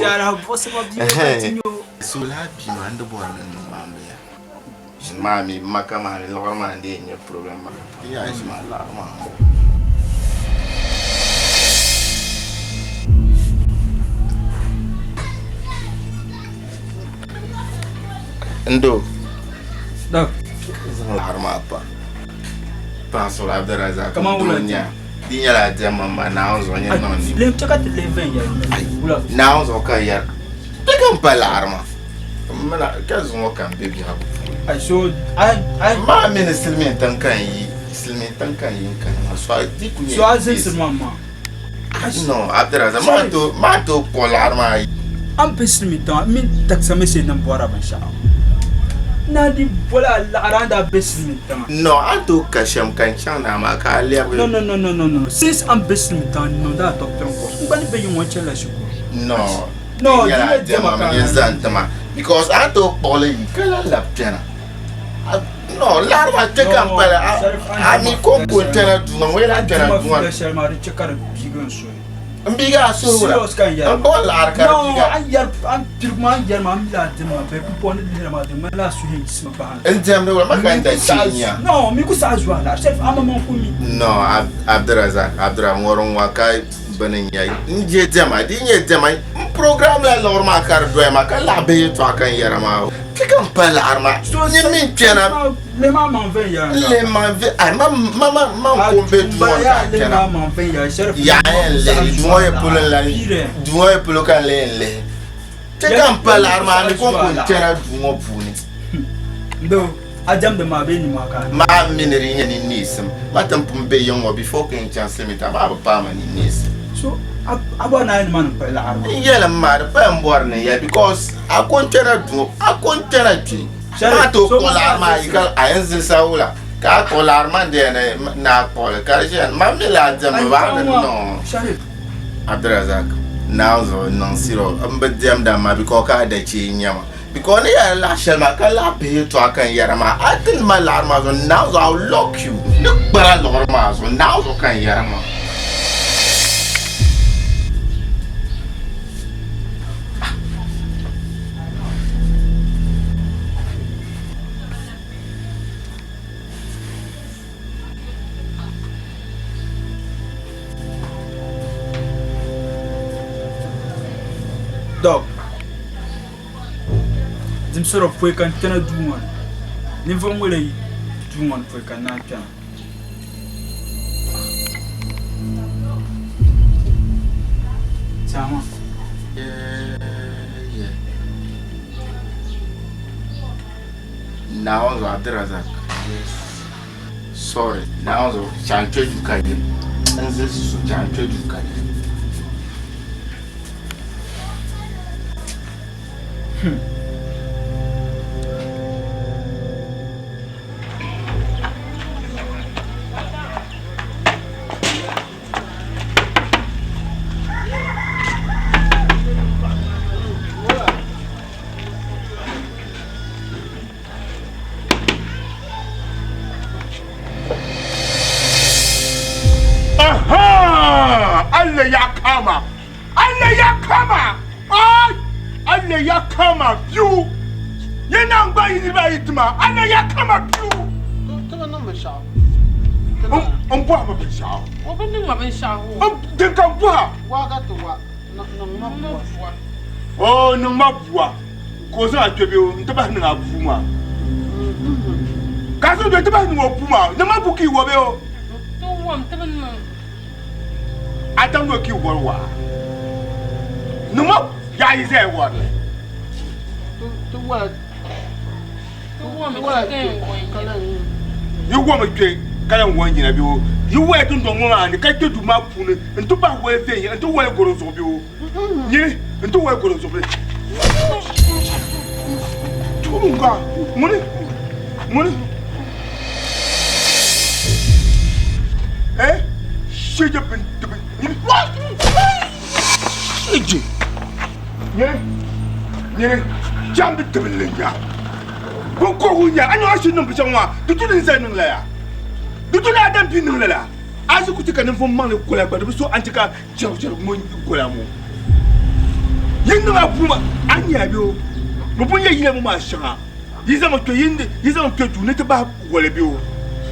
o. So lala bia maa n-di bɔri ni n niŋ maa m-bala. Ʒini maa mi m ma kamani liɣiri maa n-dii yɛn nyɛ problem maa. Di yaa ʒi maa liɣiri maa m-bɔŋɔ. N doo, zaŋ liɣiri maa pa. Paɣa so Abdulrazak
Kaman wula
nya di nyɛla diɛmma maa Naawuni zuɣu nyɛ niŋ ni.
Lem chɛ ka ti lihi viɛnyɛla.
Naawuni zuɣu ka yɛri di ka m pa laɣiri maa m mina ka zuŋɔ ka m be biɛhigu puuni.
Ai so ai ai.
Maa mi ni silimiin tiŋ ka n yi silimiin tiŋ ka n yi n kana maa so a di ku nyɛ.
So a zinsi maŋ maa.
No Abdulrazak maa to maa to kpuɣi laɣiri maa.
A ni be silimiin tiŋa m mini text message nim bɔrila binshɛɣu. Naa di boli a laɣiri a ni daa be silimiin tiŋa.
No a ni tooi ka shɛm ka n chaŋ ni amaa ka a lɛbigi.
No no no no no no since a ni be silimiin tiŋa n niŋdi a doctoring course n gba ni be yiŋ ŋɔ n chanila shikuru.
No
No
di
di
nyɛla
nyɛ diɛma
diɛma
ka
mi zaŋ ti ma because a ni tooi kpuɣili yi ka lahi labi kpɛna. No laɣiri maa kpɛ ka n pala a mi ko n ko n kpɛna duu ŋɔ ŋɔ lahi kpɛna duu ŋɔ.
Diɛma shɛli maa di chɛ ka di biigi n suhu.
N biigi a suhu wula?
Serious ka n yɛri
N kpuɣi laɣiri ka di biigi a.
No a yɛri a pirigu maa n yɛri maa n mi laa diɛm maa bɛ pumpɔŋ ni lihiri maa di ŋmanila a suhu yɛn yiɣisimi bahi.
N diɛmdi wula ma ka n da chihi nya.
No mi ku saɣi zuɣu a laɣiri Shɛrif a maŋmaŋ ku mi.
No Abdulrazak Abdulrazak ŋɔri ŋɔ ka bini n nya n je diɛma di nyɛ diɛma n program la liɣiri maa ka di doya maa ka laɣi bihi yɛltɔɣa ka n yɛra maa ti ka n pa liɣiri maa nyini mi n kpɛna n lihi maŋ vi ai ma ma ma ma n ko n be duu ŋɔ ni ka n kpɛna yaɣa yɛn lihi duu ŋɔ yɛ polo n lan duu ŋɔ yɛ polo ka n lee n lihi ti ka n pa liɣiri maa ni ko n ko n kpɛna duu ŋɔ puuni.
A diɛmdi maa bee nimaa ka a.
Maa mi ni di nyɛ ninneesim. Ma ti pun be yiŋ ŋɔ before ka n chaŋ silimiintiŋ maa bi paai ma ninneesim.
So a bɔri ni a yi nimaani m-pali laɣiri maa?
N yɛli m ma di paya m bɔri ni n yɛli because a ko n kpɛna duu a ko n kpɛna kpe. Maa tooi kpuɣi laɣiri maa yi ka a yɛn zilisi a wula? Ka a kpuɣi laɣiri man di ni ni a kpuɣili ka di ʒiya man mi lahi diɛmdi ba ni niŋ Abdulrazak Naawuni zuɣu niŋ siro n bi diɛmda maa because ka a da chee n nyɛma because ni yɛri laɣ shɛli maa ka laɣ bihi yɛltɔɣa ka n yɛra maa a ti ni ma laɣiri maa zuɣu Naawuni zuɣu I will lock you ni kpara liɣiri maa zuɣu Naawuni zuɣu ka n yɛra maa.
Dog, dimsɔrɔ pɔi ka n kpɛna duu ŋɔ ni ninvuɣu ŋɔ lee yi duu ŋɔ ni pɔi ka n naan kpɛna. Chaama.
Naawuni zuɣu Abdulrazak sorry Naawuni zuɣu chaŋ kpe duu ka yim n zilisi so chaŋ kpe duu ka yim.
Aha! Allah ya kama! Allah ya kama! Ai! Allah ya kama biyu! Yana gba yi niriba ayi tima. Allah ya kama biyu!
Ti bi niŋ binshɛɣu.
N bɔhi ma binshɛɣu.
O bi niŋ ma binshɛɣu.
Din ka n bɔha.
Waa ka ti wa. Niŋ ma bua.
Oo niŋ ma bua. Ka o zaŋ a kpe bɛ o n-ti bahi niŋ a puu maa. Ka a zaŋ n-ti bahi niŋ o puu maa. Niŋ ma bua ka yi wa bɛ o.
Ti wam ti bi niŋ.
A daŋ ni o ka yi wari waa. Niŋ ma yaɣa yi zaya wari li.
Ti wala.
Yi wami kpe ka lan wa n-yina bɛ o. Yi waya dundɔŋ ŋɔ maa ni ka kpe duu maa puuni nti bahi waya viɛnyɛla nti waya gɔro zuɣu bɛ o. Nyini nti waya gɔro zuɣu bɛ. Tuuli n-gba ŋuni ŋuni eh shɛja bin tibi nyini shɛja nyini nyini jam bi tibili nya binkɔbigu nya a nyaɣa shiri niŋ binshɛɣu maa di tu ni n zali niŋ lala di tu ni adam bia niŋ lala a yi ku ti ka ninvuɣu maŋli gola gba di bi so a ni ti ka chɛrichɛri ŋɔ gola ŋɔ yi niŋ a puma a nya bɛ o bi pun yɛ yila ŋɔ maa shɛŋa yi zaŋ kpɛ yi zaŋ kpɛ duu ni ti bahi woli bɛ o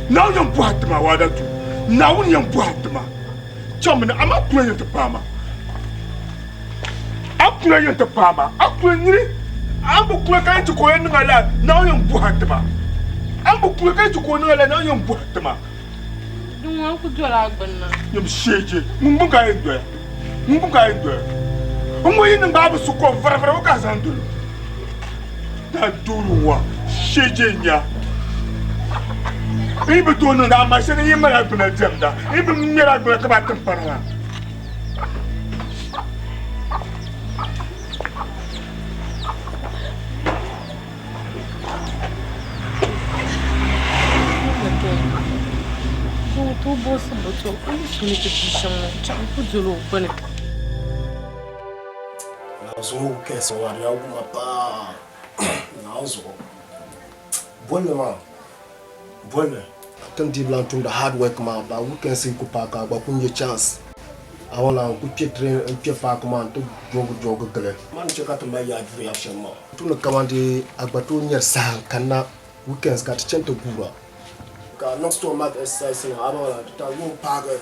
naawuni yɛn bɔhi tima waada tu naawuni yɛn bɔhi tima chaŋmi ni amaa kula yɛn ti paai ma A kula yɛn ti paai ma, a kula nyini, a bi kula ka yɛn ti ka o yɛn niŋ a la, Naawuni yɛn bɔhi a tima. A bi kula ka yɛn ti ka o niŋ a la, Naawuni yɛn bɔhi a tima.
Din ŋɔ n ku doli a gbunni.
Nyam sheeje, ŋun gbuni ka a yɛn doya, ŋun gbuni ka a yɛn doya. N ŋɔ yi niŋ ba a bi su kom farafara o ka a zaŋ doli o. Daa doori ŋɔ sheeje n-nya. N yi bi tooi niŋdi amaa shɛli n yi mali a gbuna diɛmda, n yi bi ŋmɛri a gbuna ka ba tiŋkpana maa.
Zuŋɔ kɛs ŋɔ a di yaa guma paa Naawuni zuɣu bolli maa bolli Ti ni dii bi lahi tumdi hard work maa ba weekends yi ku paai ka a gba ku nya chance a wan lahi ku kpe train n kpe paaki maa n ti joogi joogi gili. Man ni chɛ ka ti mali yaa duri yaɣ shɛm maa. Tu ni kaman di a gba tooi nyari saha n kanna weekends ka ti chani ti guura. Ka a niŋ stomach exercise nima a baŋ la di ta yooi paagi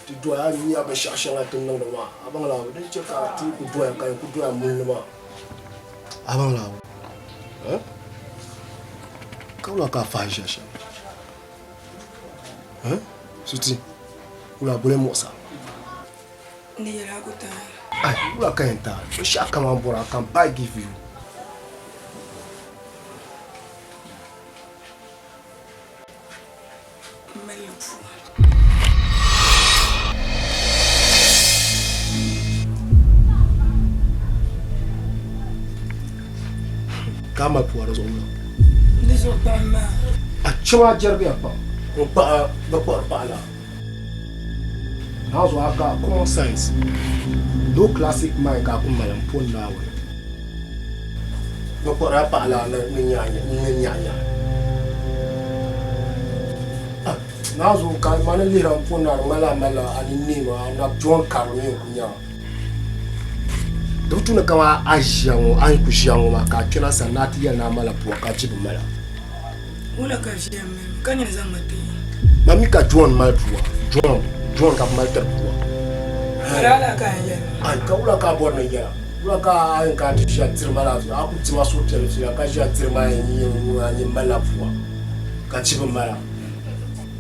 ti doya a nya binshɛɣu shɛŋa ti ni niŋdi maa a baŋ la din chɛ ka ti ku doya ka yi ku doya muli maa a baŋ la ka wula ka a fahi ʒiya shɛm Suti wula boli muɣisa
Ni yɛla ku taai.
Ai wula ka yɛn taai binshɛɣu kam a ni bɔra I can buy give you.
M mali li pua.
Ka a mali pua di zuɣu wula?
Di zuɣu kpaɣim maa.
Ai Chima jɛrigiya pam n kpahi bɛ kpuɣiri paɣa la. Naawuni zuɣu a ka common sense, no classic mind ka a ku mali m poni Naawuni. Bɛ kpuɣirila paɣa la ni nyaɣi nyaɣi. Naawuni zuɣu ka ma ni lihira m poni na di ŋmanila a malila a ni neema a na John karili mi n ku nya a. Di bi tu ni kaman a ʒiya ŋɔ a ni ku ʒiya ŋɔ maa ka a kpɛna sani ni a ti yɛli ni a mala pua ka a chi bi mala.
Wula ka ʒiya mali ma ka nyini zaŋ ma ti yi?
Ma mi ka John mali pua. John, John ka bi mali tiri pua.
Ka daa lahi ka a yɛn yɛli ma?
Ai, ka wula ka a bɔri ni n yɛla? Wula ka a yɛn kana ti ʒiya tiri ma laa zuɣu? A ku ti ma suhupiɛlli fiila ka ʒiya tiri ma a nyini malila pua ka chi bi mala.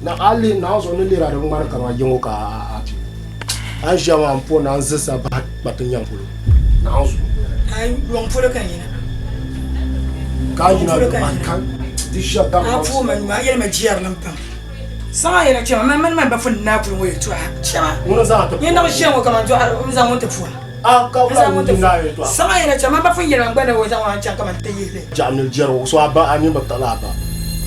Na a lihi Naawuni zuɣu ni lihira di bi ŋmani kaman yiŋɔ ka a ti o. A ni ʒiya maa m po ni a ni zilisi a bahi kpa ti nyaŋ polo Naawuni zuɣu.
Ai, yuŋ polo ka n yina.
Ka a yina yuŋ ka di ʒiya daŋ
A puhi ma nyuma, a yɛli ma jɛrilim pam. Saŋa a yɛla chɛma, mani mani ba fun ni naa puli ŋɔ yɛltɔɣa chɛma.
Ŋuni zaŋ a ti
Nyini naɣ ʒiya ŋɔ kaman dɔɣiri n zaŋ ŋun ti puhi.
A ka wula ŋun di naa yɛltɔɣa.
Saŋa a yɛla chɛma, mani ba fun yɛli ma n gba ni o zaŋ ŋɔ chaŋ kaman ti yihili.
Jaɣamil jɛri o, so a ba a nini bi tiɣila a ba.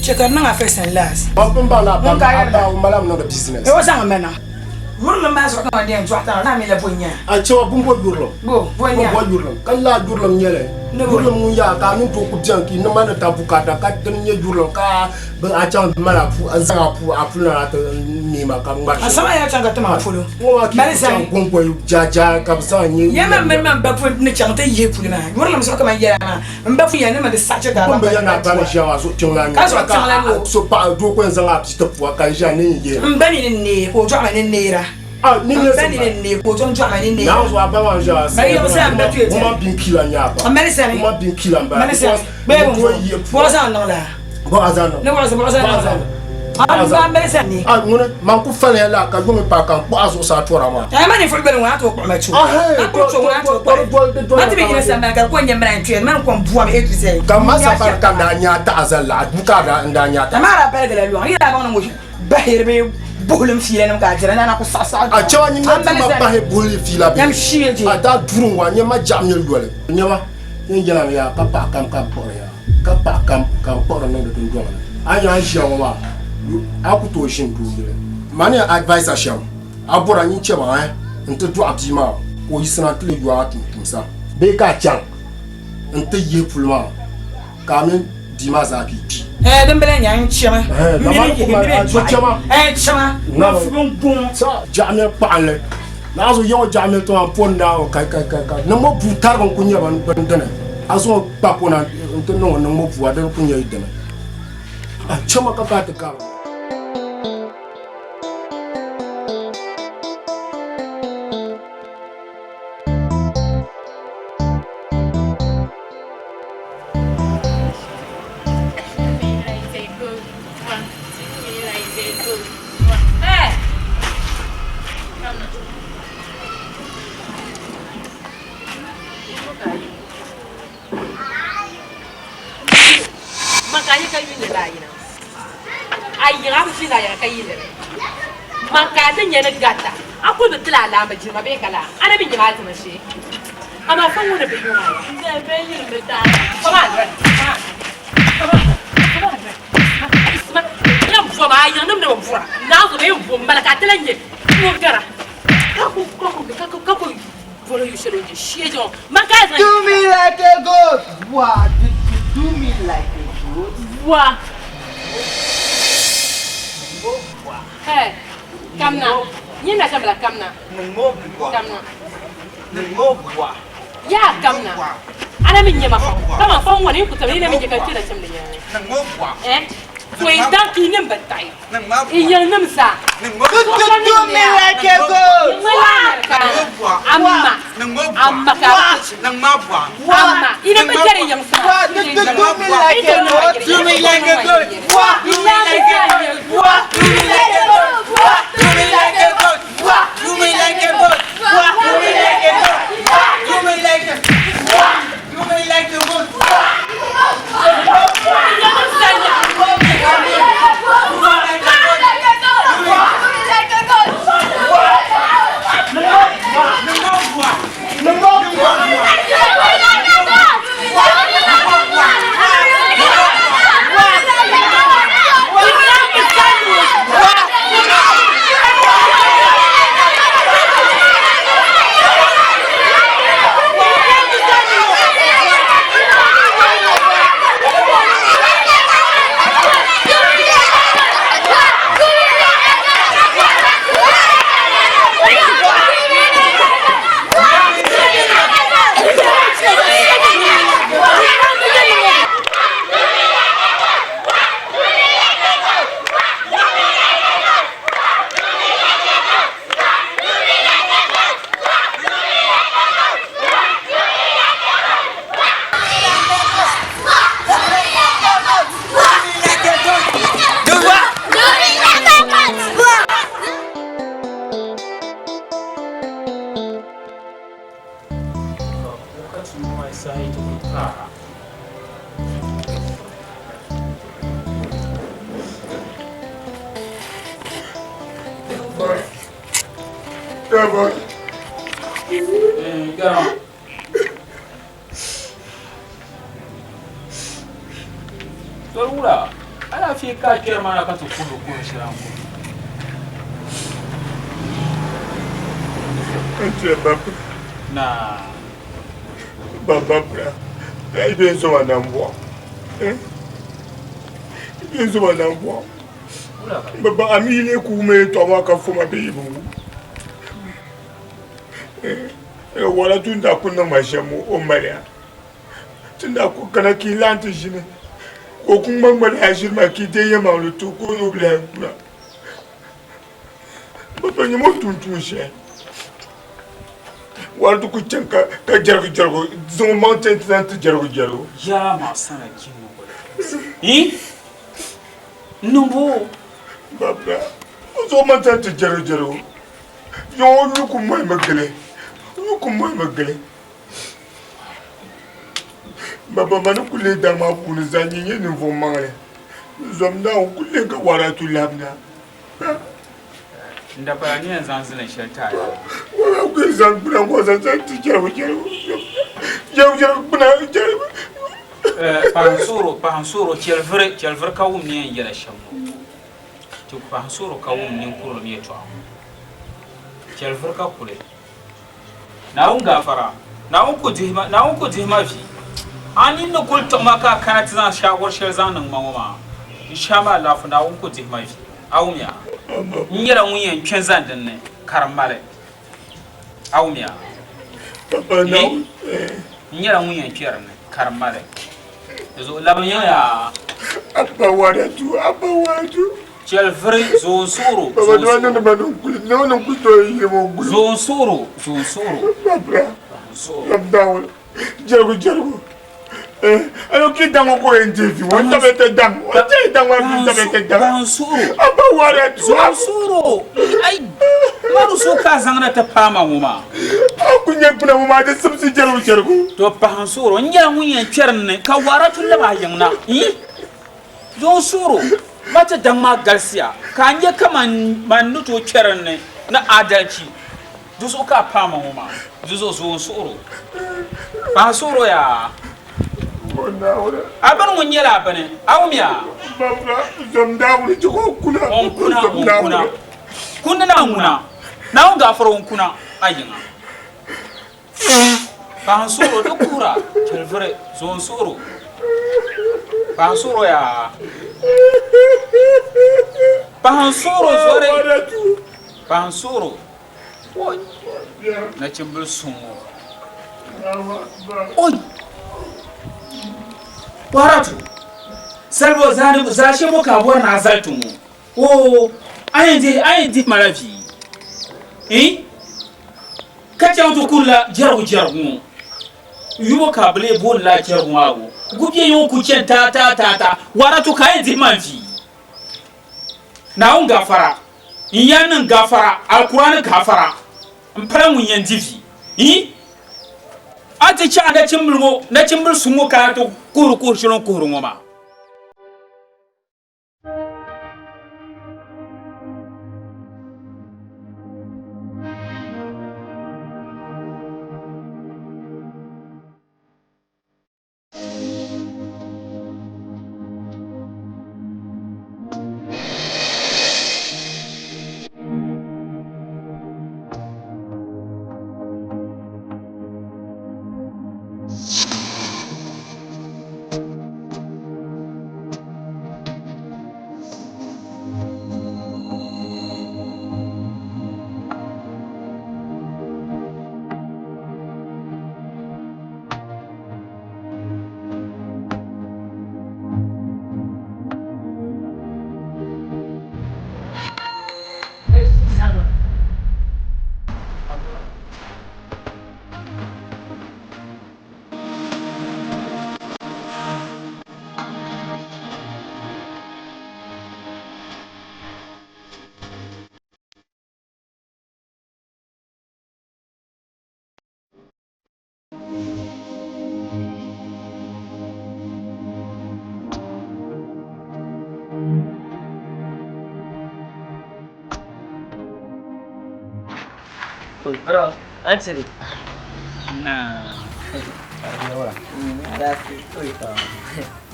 Chɛ ka di niŋ a first and last.
Ban pun baŋ ni a ba
Ŋun ka a yɛli
a ba
ma.
o malami niŋdi business.
Ee o zaŋ ma niŋ. Yurilim maa zuɣu kaman di yɛn dɔɣi tiŋa naa mi la bo n-nya.
A chɛma bun bo yurilim.
Bo, bo n-nya.
Bun bo yurilim. Ka laa yurilim nyɛli.
Ni bo.
Yurilim ŋun yaa ka a mini doo ku beni ka yi niŋ ma ni ta bukaata ka dini nyɛ yurilim ka bɛ a chaŋ mali a pu n zaŋ a pu a puli na na ti neei ma ka ŋmari
A saŋa yaa chaŋ ka ti ma polo.
Ŋɔ maa ka
Mali
yi ku chaŋ
zani.
gɔŋgɔi jaajaa ka bɛ zaŋ a nyɛ
Ya man mini man ba pun ni chaŋ ti yihi puli maa. Yurilim zuɣu kaman yɛla maa. M ba pun yɛli ni ma di saɣi chɛ ka a
Bɛ
baŋ
bi
ka
yɛli ni a ba ni ʒiya maa zuɣu kpiɔŋ lan
Ka zuɣu kpiɔŋ lan o.
So paɣa doo ko yɛn zaŋ a bia ti pua ka n ʒiya ni n yihi.
M ba mi ni neei ka o dɔɣi ma ni neera.
A ni
M
neesim
ba mi
ba.
ni neei ka o tom dɔɣi ma ni neera.
Naawuni zuɣu a ba maa n-ʒiya maa
Mali yiɣisi a m ba tuya
Human being killer n-nyɛ a ba.
M mali sani.
Human being killer m-bala.
Mali sani.
Because
Bee
ni
bɛ
doo yihi pua.
Bɔɣa zaŋ niŋ laa.
Bɔɣa zaŋ niŋ.
Ni bɔɣa zaŋ niŋ laa.
Bɔɣa zaŋ.
A mali sani.
A ŋuni man ku faliya laa ka yuŋ paai ka n kpuɣi a zuɣusaa tɔra maa.
A ma ninvuɣu gbali ŋɔ a tooi kpuɣi ma to. A kpuɣi to ŋɔ a tooi kpuɣi. Ma ti bi yina sambani ka di ko n-nyɛ mini a ni tuya ni mani kom bɔbi A to Z.
Ka ma sambani ka n daa nya a taɣa zali la, a duu ka n daa nya a taɣa.
Amaa a daa baligila lɔŋ yi daa baŋ ni ŋɔ bahiri bee buhulim fiilanim ka a dira ni a na ku saɣi saɣi
A chɛma nyin na ti ma bahi buhuli fiila bee?
Yam shee je.
A daa duri n wa nyɛ ma jaɣim yɛli yoli. Nyɛma yɛn yɛla mi yaa ka paɣa kam ka n kpuɣiri yaa ka paɣa kam ka n kpuɣiri niŋdi dundɔŋ ni. A nya a ni ʒiya ŋɔ maa a ku tooi ʒini duu yili. Mani yɛn advice a shɛm a bɔra nyin chɛma eh n-ti dɔɣi bia maa ka o yiɣisina n-ti leei yo a tumtumsa bee ka a chaŋ n-ti yihi puli maa ka a mini bia maa zaa ka yi kpi.
Eh, din bala nya n chɛma n mini yihi n mini dɔɣi eh chɛma n fubi n guŋ.
Jaɣamil kpaɣinli Naawuni zuɣu yaŋɔ jaɣamil tiŋa m poni Naawuni kai kai kai kai niŋmo bua tarigi n ku nyɛ bini dini a zaŋ o kpa ko na n ti niŋ o niŋmo bua dini ku nyɛ dini a chɛma ka ka ti karim.
A yiŋa a bi ʒini a yiŋa ka yi liri man ka a ti nyɛ ni garita a kuli bi tila alaama jilima bee ka laa a na mi nyɛ maa tima shee amaa fa ŋuni bihi ŋɔ maa ya bɔma a yiŋ nim ni bi bɔra naanzu bee n bɔ m bala ka a ti lahi nyɛ ŋun gara ka ku ka ku ka ku bɔri yu shɛli o ni shee jɔ man ka a zaŋ
Do me like a goat. Wah, do, do, do me like a goat.
Wah. Hey, kamna. Nyin na sambala kamna. Kamna. Ya kamna. Ana min nyɛma kama fɔ ŋɔni n kuta ni na min nyɛ ka kpɛna chimdi nyɛŋa. Eh? To yi dan ki nim ba taɣi. I yɛn nim zaa.
Do, do, do me like a goat.
Amma. Amma ka Amma. Ina ba jɛri yɛŋ sa.
Wah, do, do, do me like a goat. Do me like a goat. Wah, do me like a goat. Wah, do me like a goat. Wah, do me like a goat. Wah, do me like a goat. Wah, do me like a goat. Wah, do me like a Wah, do me like a goat.
ti maa saha yi ti kuli paai. Garama. Tɔri wula, alaafee ka a kpɛri maa na ka ti kuhiri kuhiri shɛli a ni kuhiri. Naa.
Bababra, i bɛ zoma nambɔɣu. I bɛ zoma nambɔɣu. Baba a mi yili ku wum yɛltɔɣa maa ka foma bee yi bi wum. Wala tun daa ku niŋ ma shɛm o maliya. Ti daa ku kana ka yi lahi ti ʒini ka o ku ŋmaŋŋmali a ʒiri maa ka yi deei yɛlimaŋli ti o ka o ni o bi lahi kuna. Baba nyam o tum tuun shɛli. Wari ti ku chaŋ ka jɛrigu jɛrigu zaŋ o maŋ ti zaŋ ti jɛrigu jɛrigu.
Yaa maɣasana jimmi goli. Hi? Niŋbu.
Baba, o zaŋ o maŋ zaŋ ti jɛrigu jɛrigu. Yaŋ o nuu ku mɔhimi gili, o nuu ku mɔhimi gili. Baba ma ni ku lihi daŋ maa puuni zaa nyɛ nyɛ ninvuɣ maŋli. Zom Naawuni ku lihi ka waratu labina.
N dapala ni yɛn zaŋ zilin shɛli ti a yaa.
Wala ku yɛn zaŋ gbuna ŋɔ zaŋ zaŋ ti jɛrigu jɛrigu jɛrigu jɛrigu gbuna jɛrigu.
Pahinsuuro pahinsuuro chɛliviri chɛliviri ka wum ni yɛn yɛla shɛm ŋɔ. Ti pahinsuuro ka wum ninkurili yɛtɔɣa ŋɔ. Chɛliviri ka kuli. Naawuni gaafara, Naawuni ku dihi ma, Naawuni ku dihi ma vi. A nini ni kul tiɣi ma ka a kana ti zaŋ shaawar shɛli zaŋ niŋ ma ŋɔ maa, n shɛhi ma alaafee, Naawuni ku dihi ma vi. A wumya? N nyɛla ŋun yɛn kpe zani din ni ka di mali. A wumya? N nyɛla ŋun yɛn kpe din ni ka di mali. Di zuɣu labimi ya.
Abba wadatu, Abba wadatu.
Chɛli viri zoon suɣuro. Zoon suɣuro, zoon suɣuro.
Jɛrigu jɛrigu. Ayo ki daŋ ko en ti fi won tabe te daŋ won te daŋ wa ki tabe te daŋ.
Zoon suɣuro.
Abba wadatu.
Zoon suɣuro. Ai maru so ka zaŋ na ti paama ŋɔ maa.
A ku nyɛ kpuna ŋɔ maa di simsi jɛrigu jɛrigu.
To pahin suɣuro n nyɛla ŋun yɛn kpɛri ni ka waratu lab a yiŋ na. Zoon suɣuro. Ma ti daŋ maa galisiya, ka a nya kaman man ni tooi kpɛri n ni ni adalichi. Di zuɣu ka a paai ma ŋɔ maa. Di zuɣu zo n-suhir o. Paɣ suhir o yaa. A bini ŋun nyɛla a bini, a wumya? O n-kuna, o n-kuna. Kundi naa ŋuna, Naawuni gaafara o n-kuna a yiŋa. Paɣa n-suhir o, di kuhira, chɛliviri, zo n-suhir o. Paɣa n-suhir o yaa. Paɣa n-suhir o zɔri. Paɣa n-suhir o. Oi! Nachimbili suŋ ŋɔ. Oi! Waratu! Salibo zaani zaashee bɔ ka a bɔri ni a zali ti ŋɔ? Oo! A yɛn dihi, a yɛn dihi ma la vi? Ii! Ka chaŋ ti kurila jɛrigu jɛrigu ŋɔ. Yubo ka bɛ lee booni lala jɛrigu maa bo? Gubia yi ŋɔ kul chani taataataata, waratu ka a yɛn dihi ma n-vi. Naawuni gafara, n yaannim gafara, Alkur'aani gafara, m pala ŋun yɛn di vi. Ii! A ti chaɣ nachimbil ŋɔ, nachimbil suŋ ŋɔ ka a ti kuhiri kuhiri shɛli o ni kuhiri ŋɔ maa.
Bro, Anthony.
Na.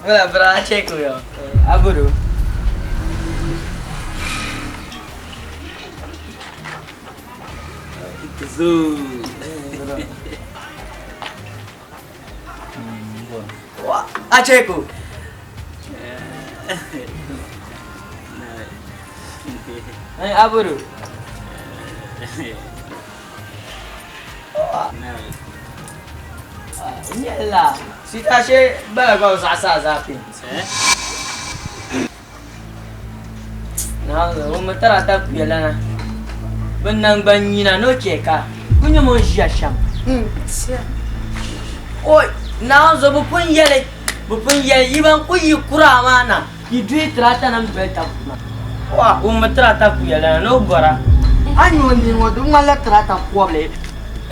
Wala bro, a check yo. Aburu.
Zoo.
Wa, a check. Ai aburu. Nyɛla sita she bala gba zaɣisa zaa pin. Na o mi tarata kuyalana. Bɛ nangban nyina no che ka. Ku nyɛ mo ʒiya shɛm. Oi, naanzo bɛ pun yɛli bɛ pun yɛli yi ban ku yi kuraa maa na yi duhi tirata nim doli tab kuma. Wa o mi tirata kuyalana ni o bɔra. A nyɛ o nini ŋɔ di ŋmanila tirata kɔbili.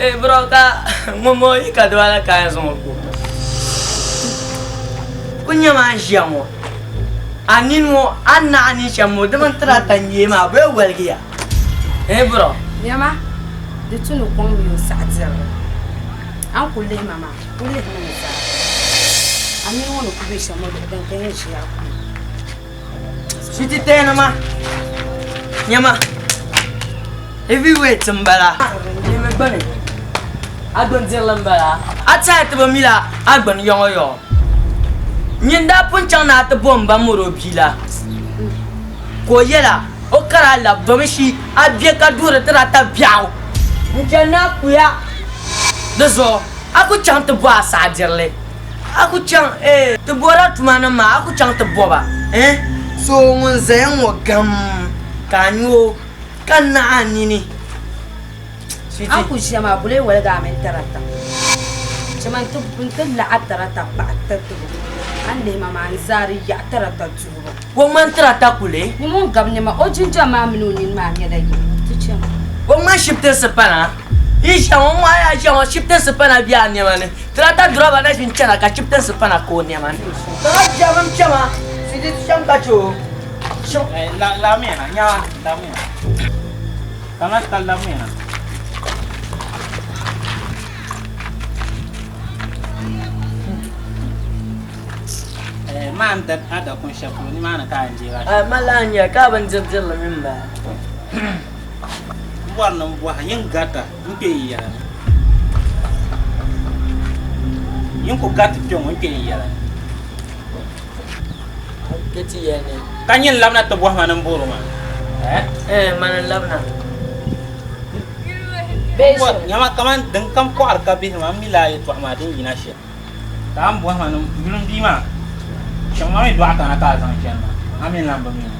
Eh bro ka ŋun mo yi ka dibala ka yɛn zaŋ o ku. Ku nyɛ maa ʒiya ŋɔ a nini ŋɔ a ni naɣi nini shɛm ŋɔ di mini tirata nyee maa bee waligiya. Eh bro.
Nyama, di tu ni kɔŋ mi o saɣi dirili. A ni ku lihi ma maa, ku lihi mi ni zaa. A nini ŋɔ ni ku be shɛm ŋɔ luɣi din ka yɛn ʒiya ku.
Sweetie tɛni ma. Nyama. Heavyweight n bala. Nyami gbani. A gbuni dirili n bala. A tɛha ti bi mila a gbuni yɔŋɔ yɔŋɔ. Nyin daa pun chaŋ ni a ti bo m ba mɔri o bia la. Ka o yɛla o kari a lab domi shi a be ka duhiri ti daa tabi biɛɣu. N chani ni a kuya di zuɣu a ku chaŋ ti bo a saɣidirili. A ku chaŋ eh ti bɔrila tumanima maa a ku chaŋ ti bɔ ba eh. So ŋun zaya ŋɔ gam ka a nya o ka naɣi a nini.
A ku ʒiya maa bulee waligi a mini tarata. Chama n-ti laɣi tarata kpahi tatibu. A ni lihi ma maa n zaari yaɣi tarata duhibu.
O ŋmani tarata kuli.
Ni ŋun gabi nɛma o jinjam maa mini o nini maa nyɛla yim. Ti chama.
O ŋmani shibtinsi pana. Yi ʒiya ŋɔ ŋɔ a yaa ʒiya ŋɔ shibtinsi pana be a nɛma ni. Tarata duraba na ʒini chana ka shibtinsi pana ka o nɛma ni. Ka jɛbim chama ti di shɛm ka che o.
Lamiya na, nyaa lamiya na. Kama ta lamiya na. Maan da a da kun shɛli polo nimaani ka a n deegi a.
Ma lahi nya ka a bindiri dirili mini m bala.
M bɔri ni m bɔhi yin garita n kpe yi yɛla ni. Yin ku gariti kpe ŋɔ n kpe yi yɛla ni.
Ka ti yɛli ni.
Ka nyin labina ti bɔhi ma ni m boori maa.
Eh, mani n labina.
Nyama kaman din kam kɔɣiri ka bihi maa, m mi lala yɛtɔɣa maa din yina shɛm. Ka a ni bɔhi ma ni yuli m bia maa, shɛm maa mi dɔɣi kana ka a zaŋ chani maa, a mi lan bi mi li.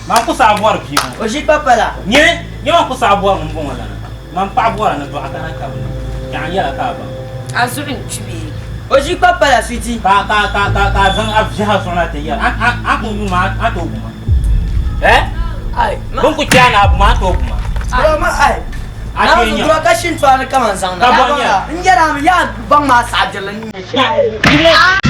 Man ku saɣi bɔri bia ŋɔ.
O ʒi kpapala.
Nyini, nyɛ man ku saɣi bɔri ŋun bɔŋɔ lana. Man paɣa bɔra ni dɔɣi kana ka bi niŋ. Yaɣi n yɛla ka a baŋ.
A zuɣu n-kpi bee?
O ʒi kpapala sweetie.
Ka ka ka ka ka a zaŋ a viɛha zuɣu na ti yɛri a a a ku yuuma a tooi bu ma. Eh?
Ai, ma.
Bɛ ni ku kpe a ni a bu ma a tooi bu ma.
Bro, ma ai.
A
Na
kpe nya.
bro ka shintɔɣani kaman zaŋ na.
Ka bɔ nya.
N yɛri a mi yaa baŋ maa saɣidirili ni nyɛ shɛli.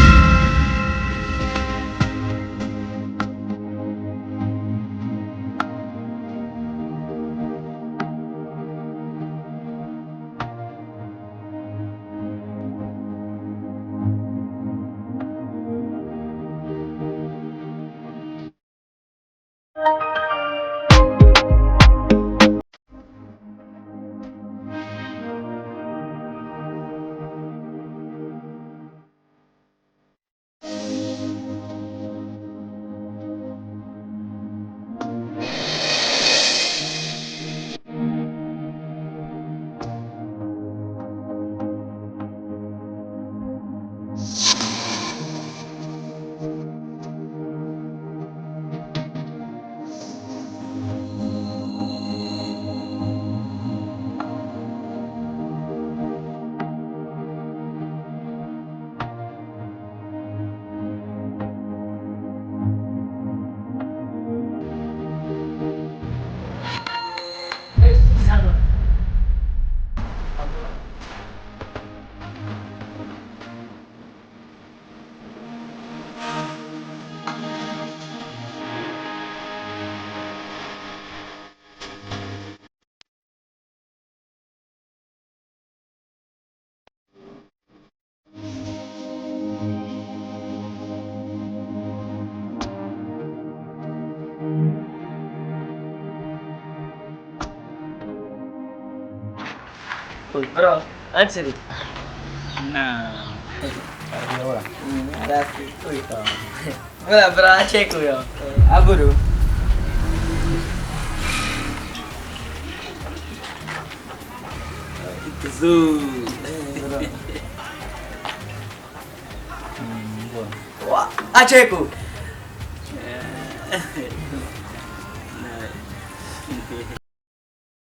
Bro, Anthony.
Na.
Wala bro, a check yo. Agudu.
Zoo.
Wa, a check.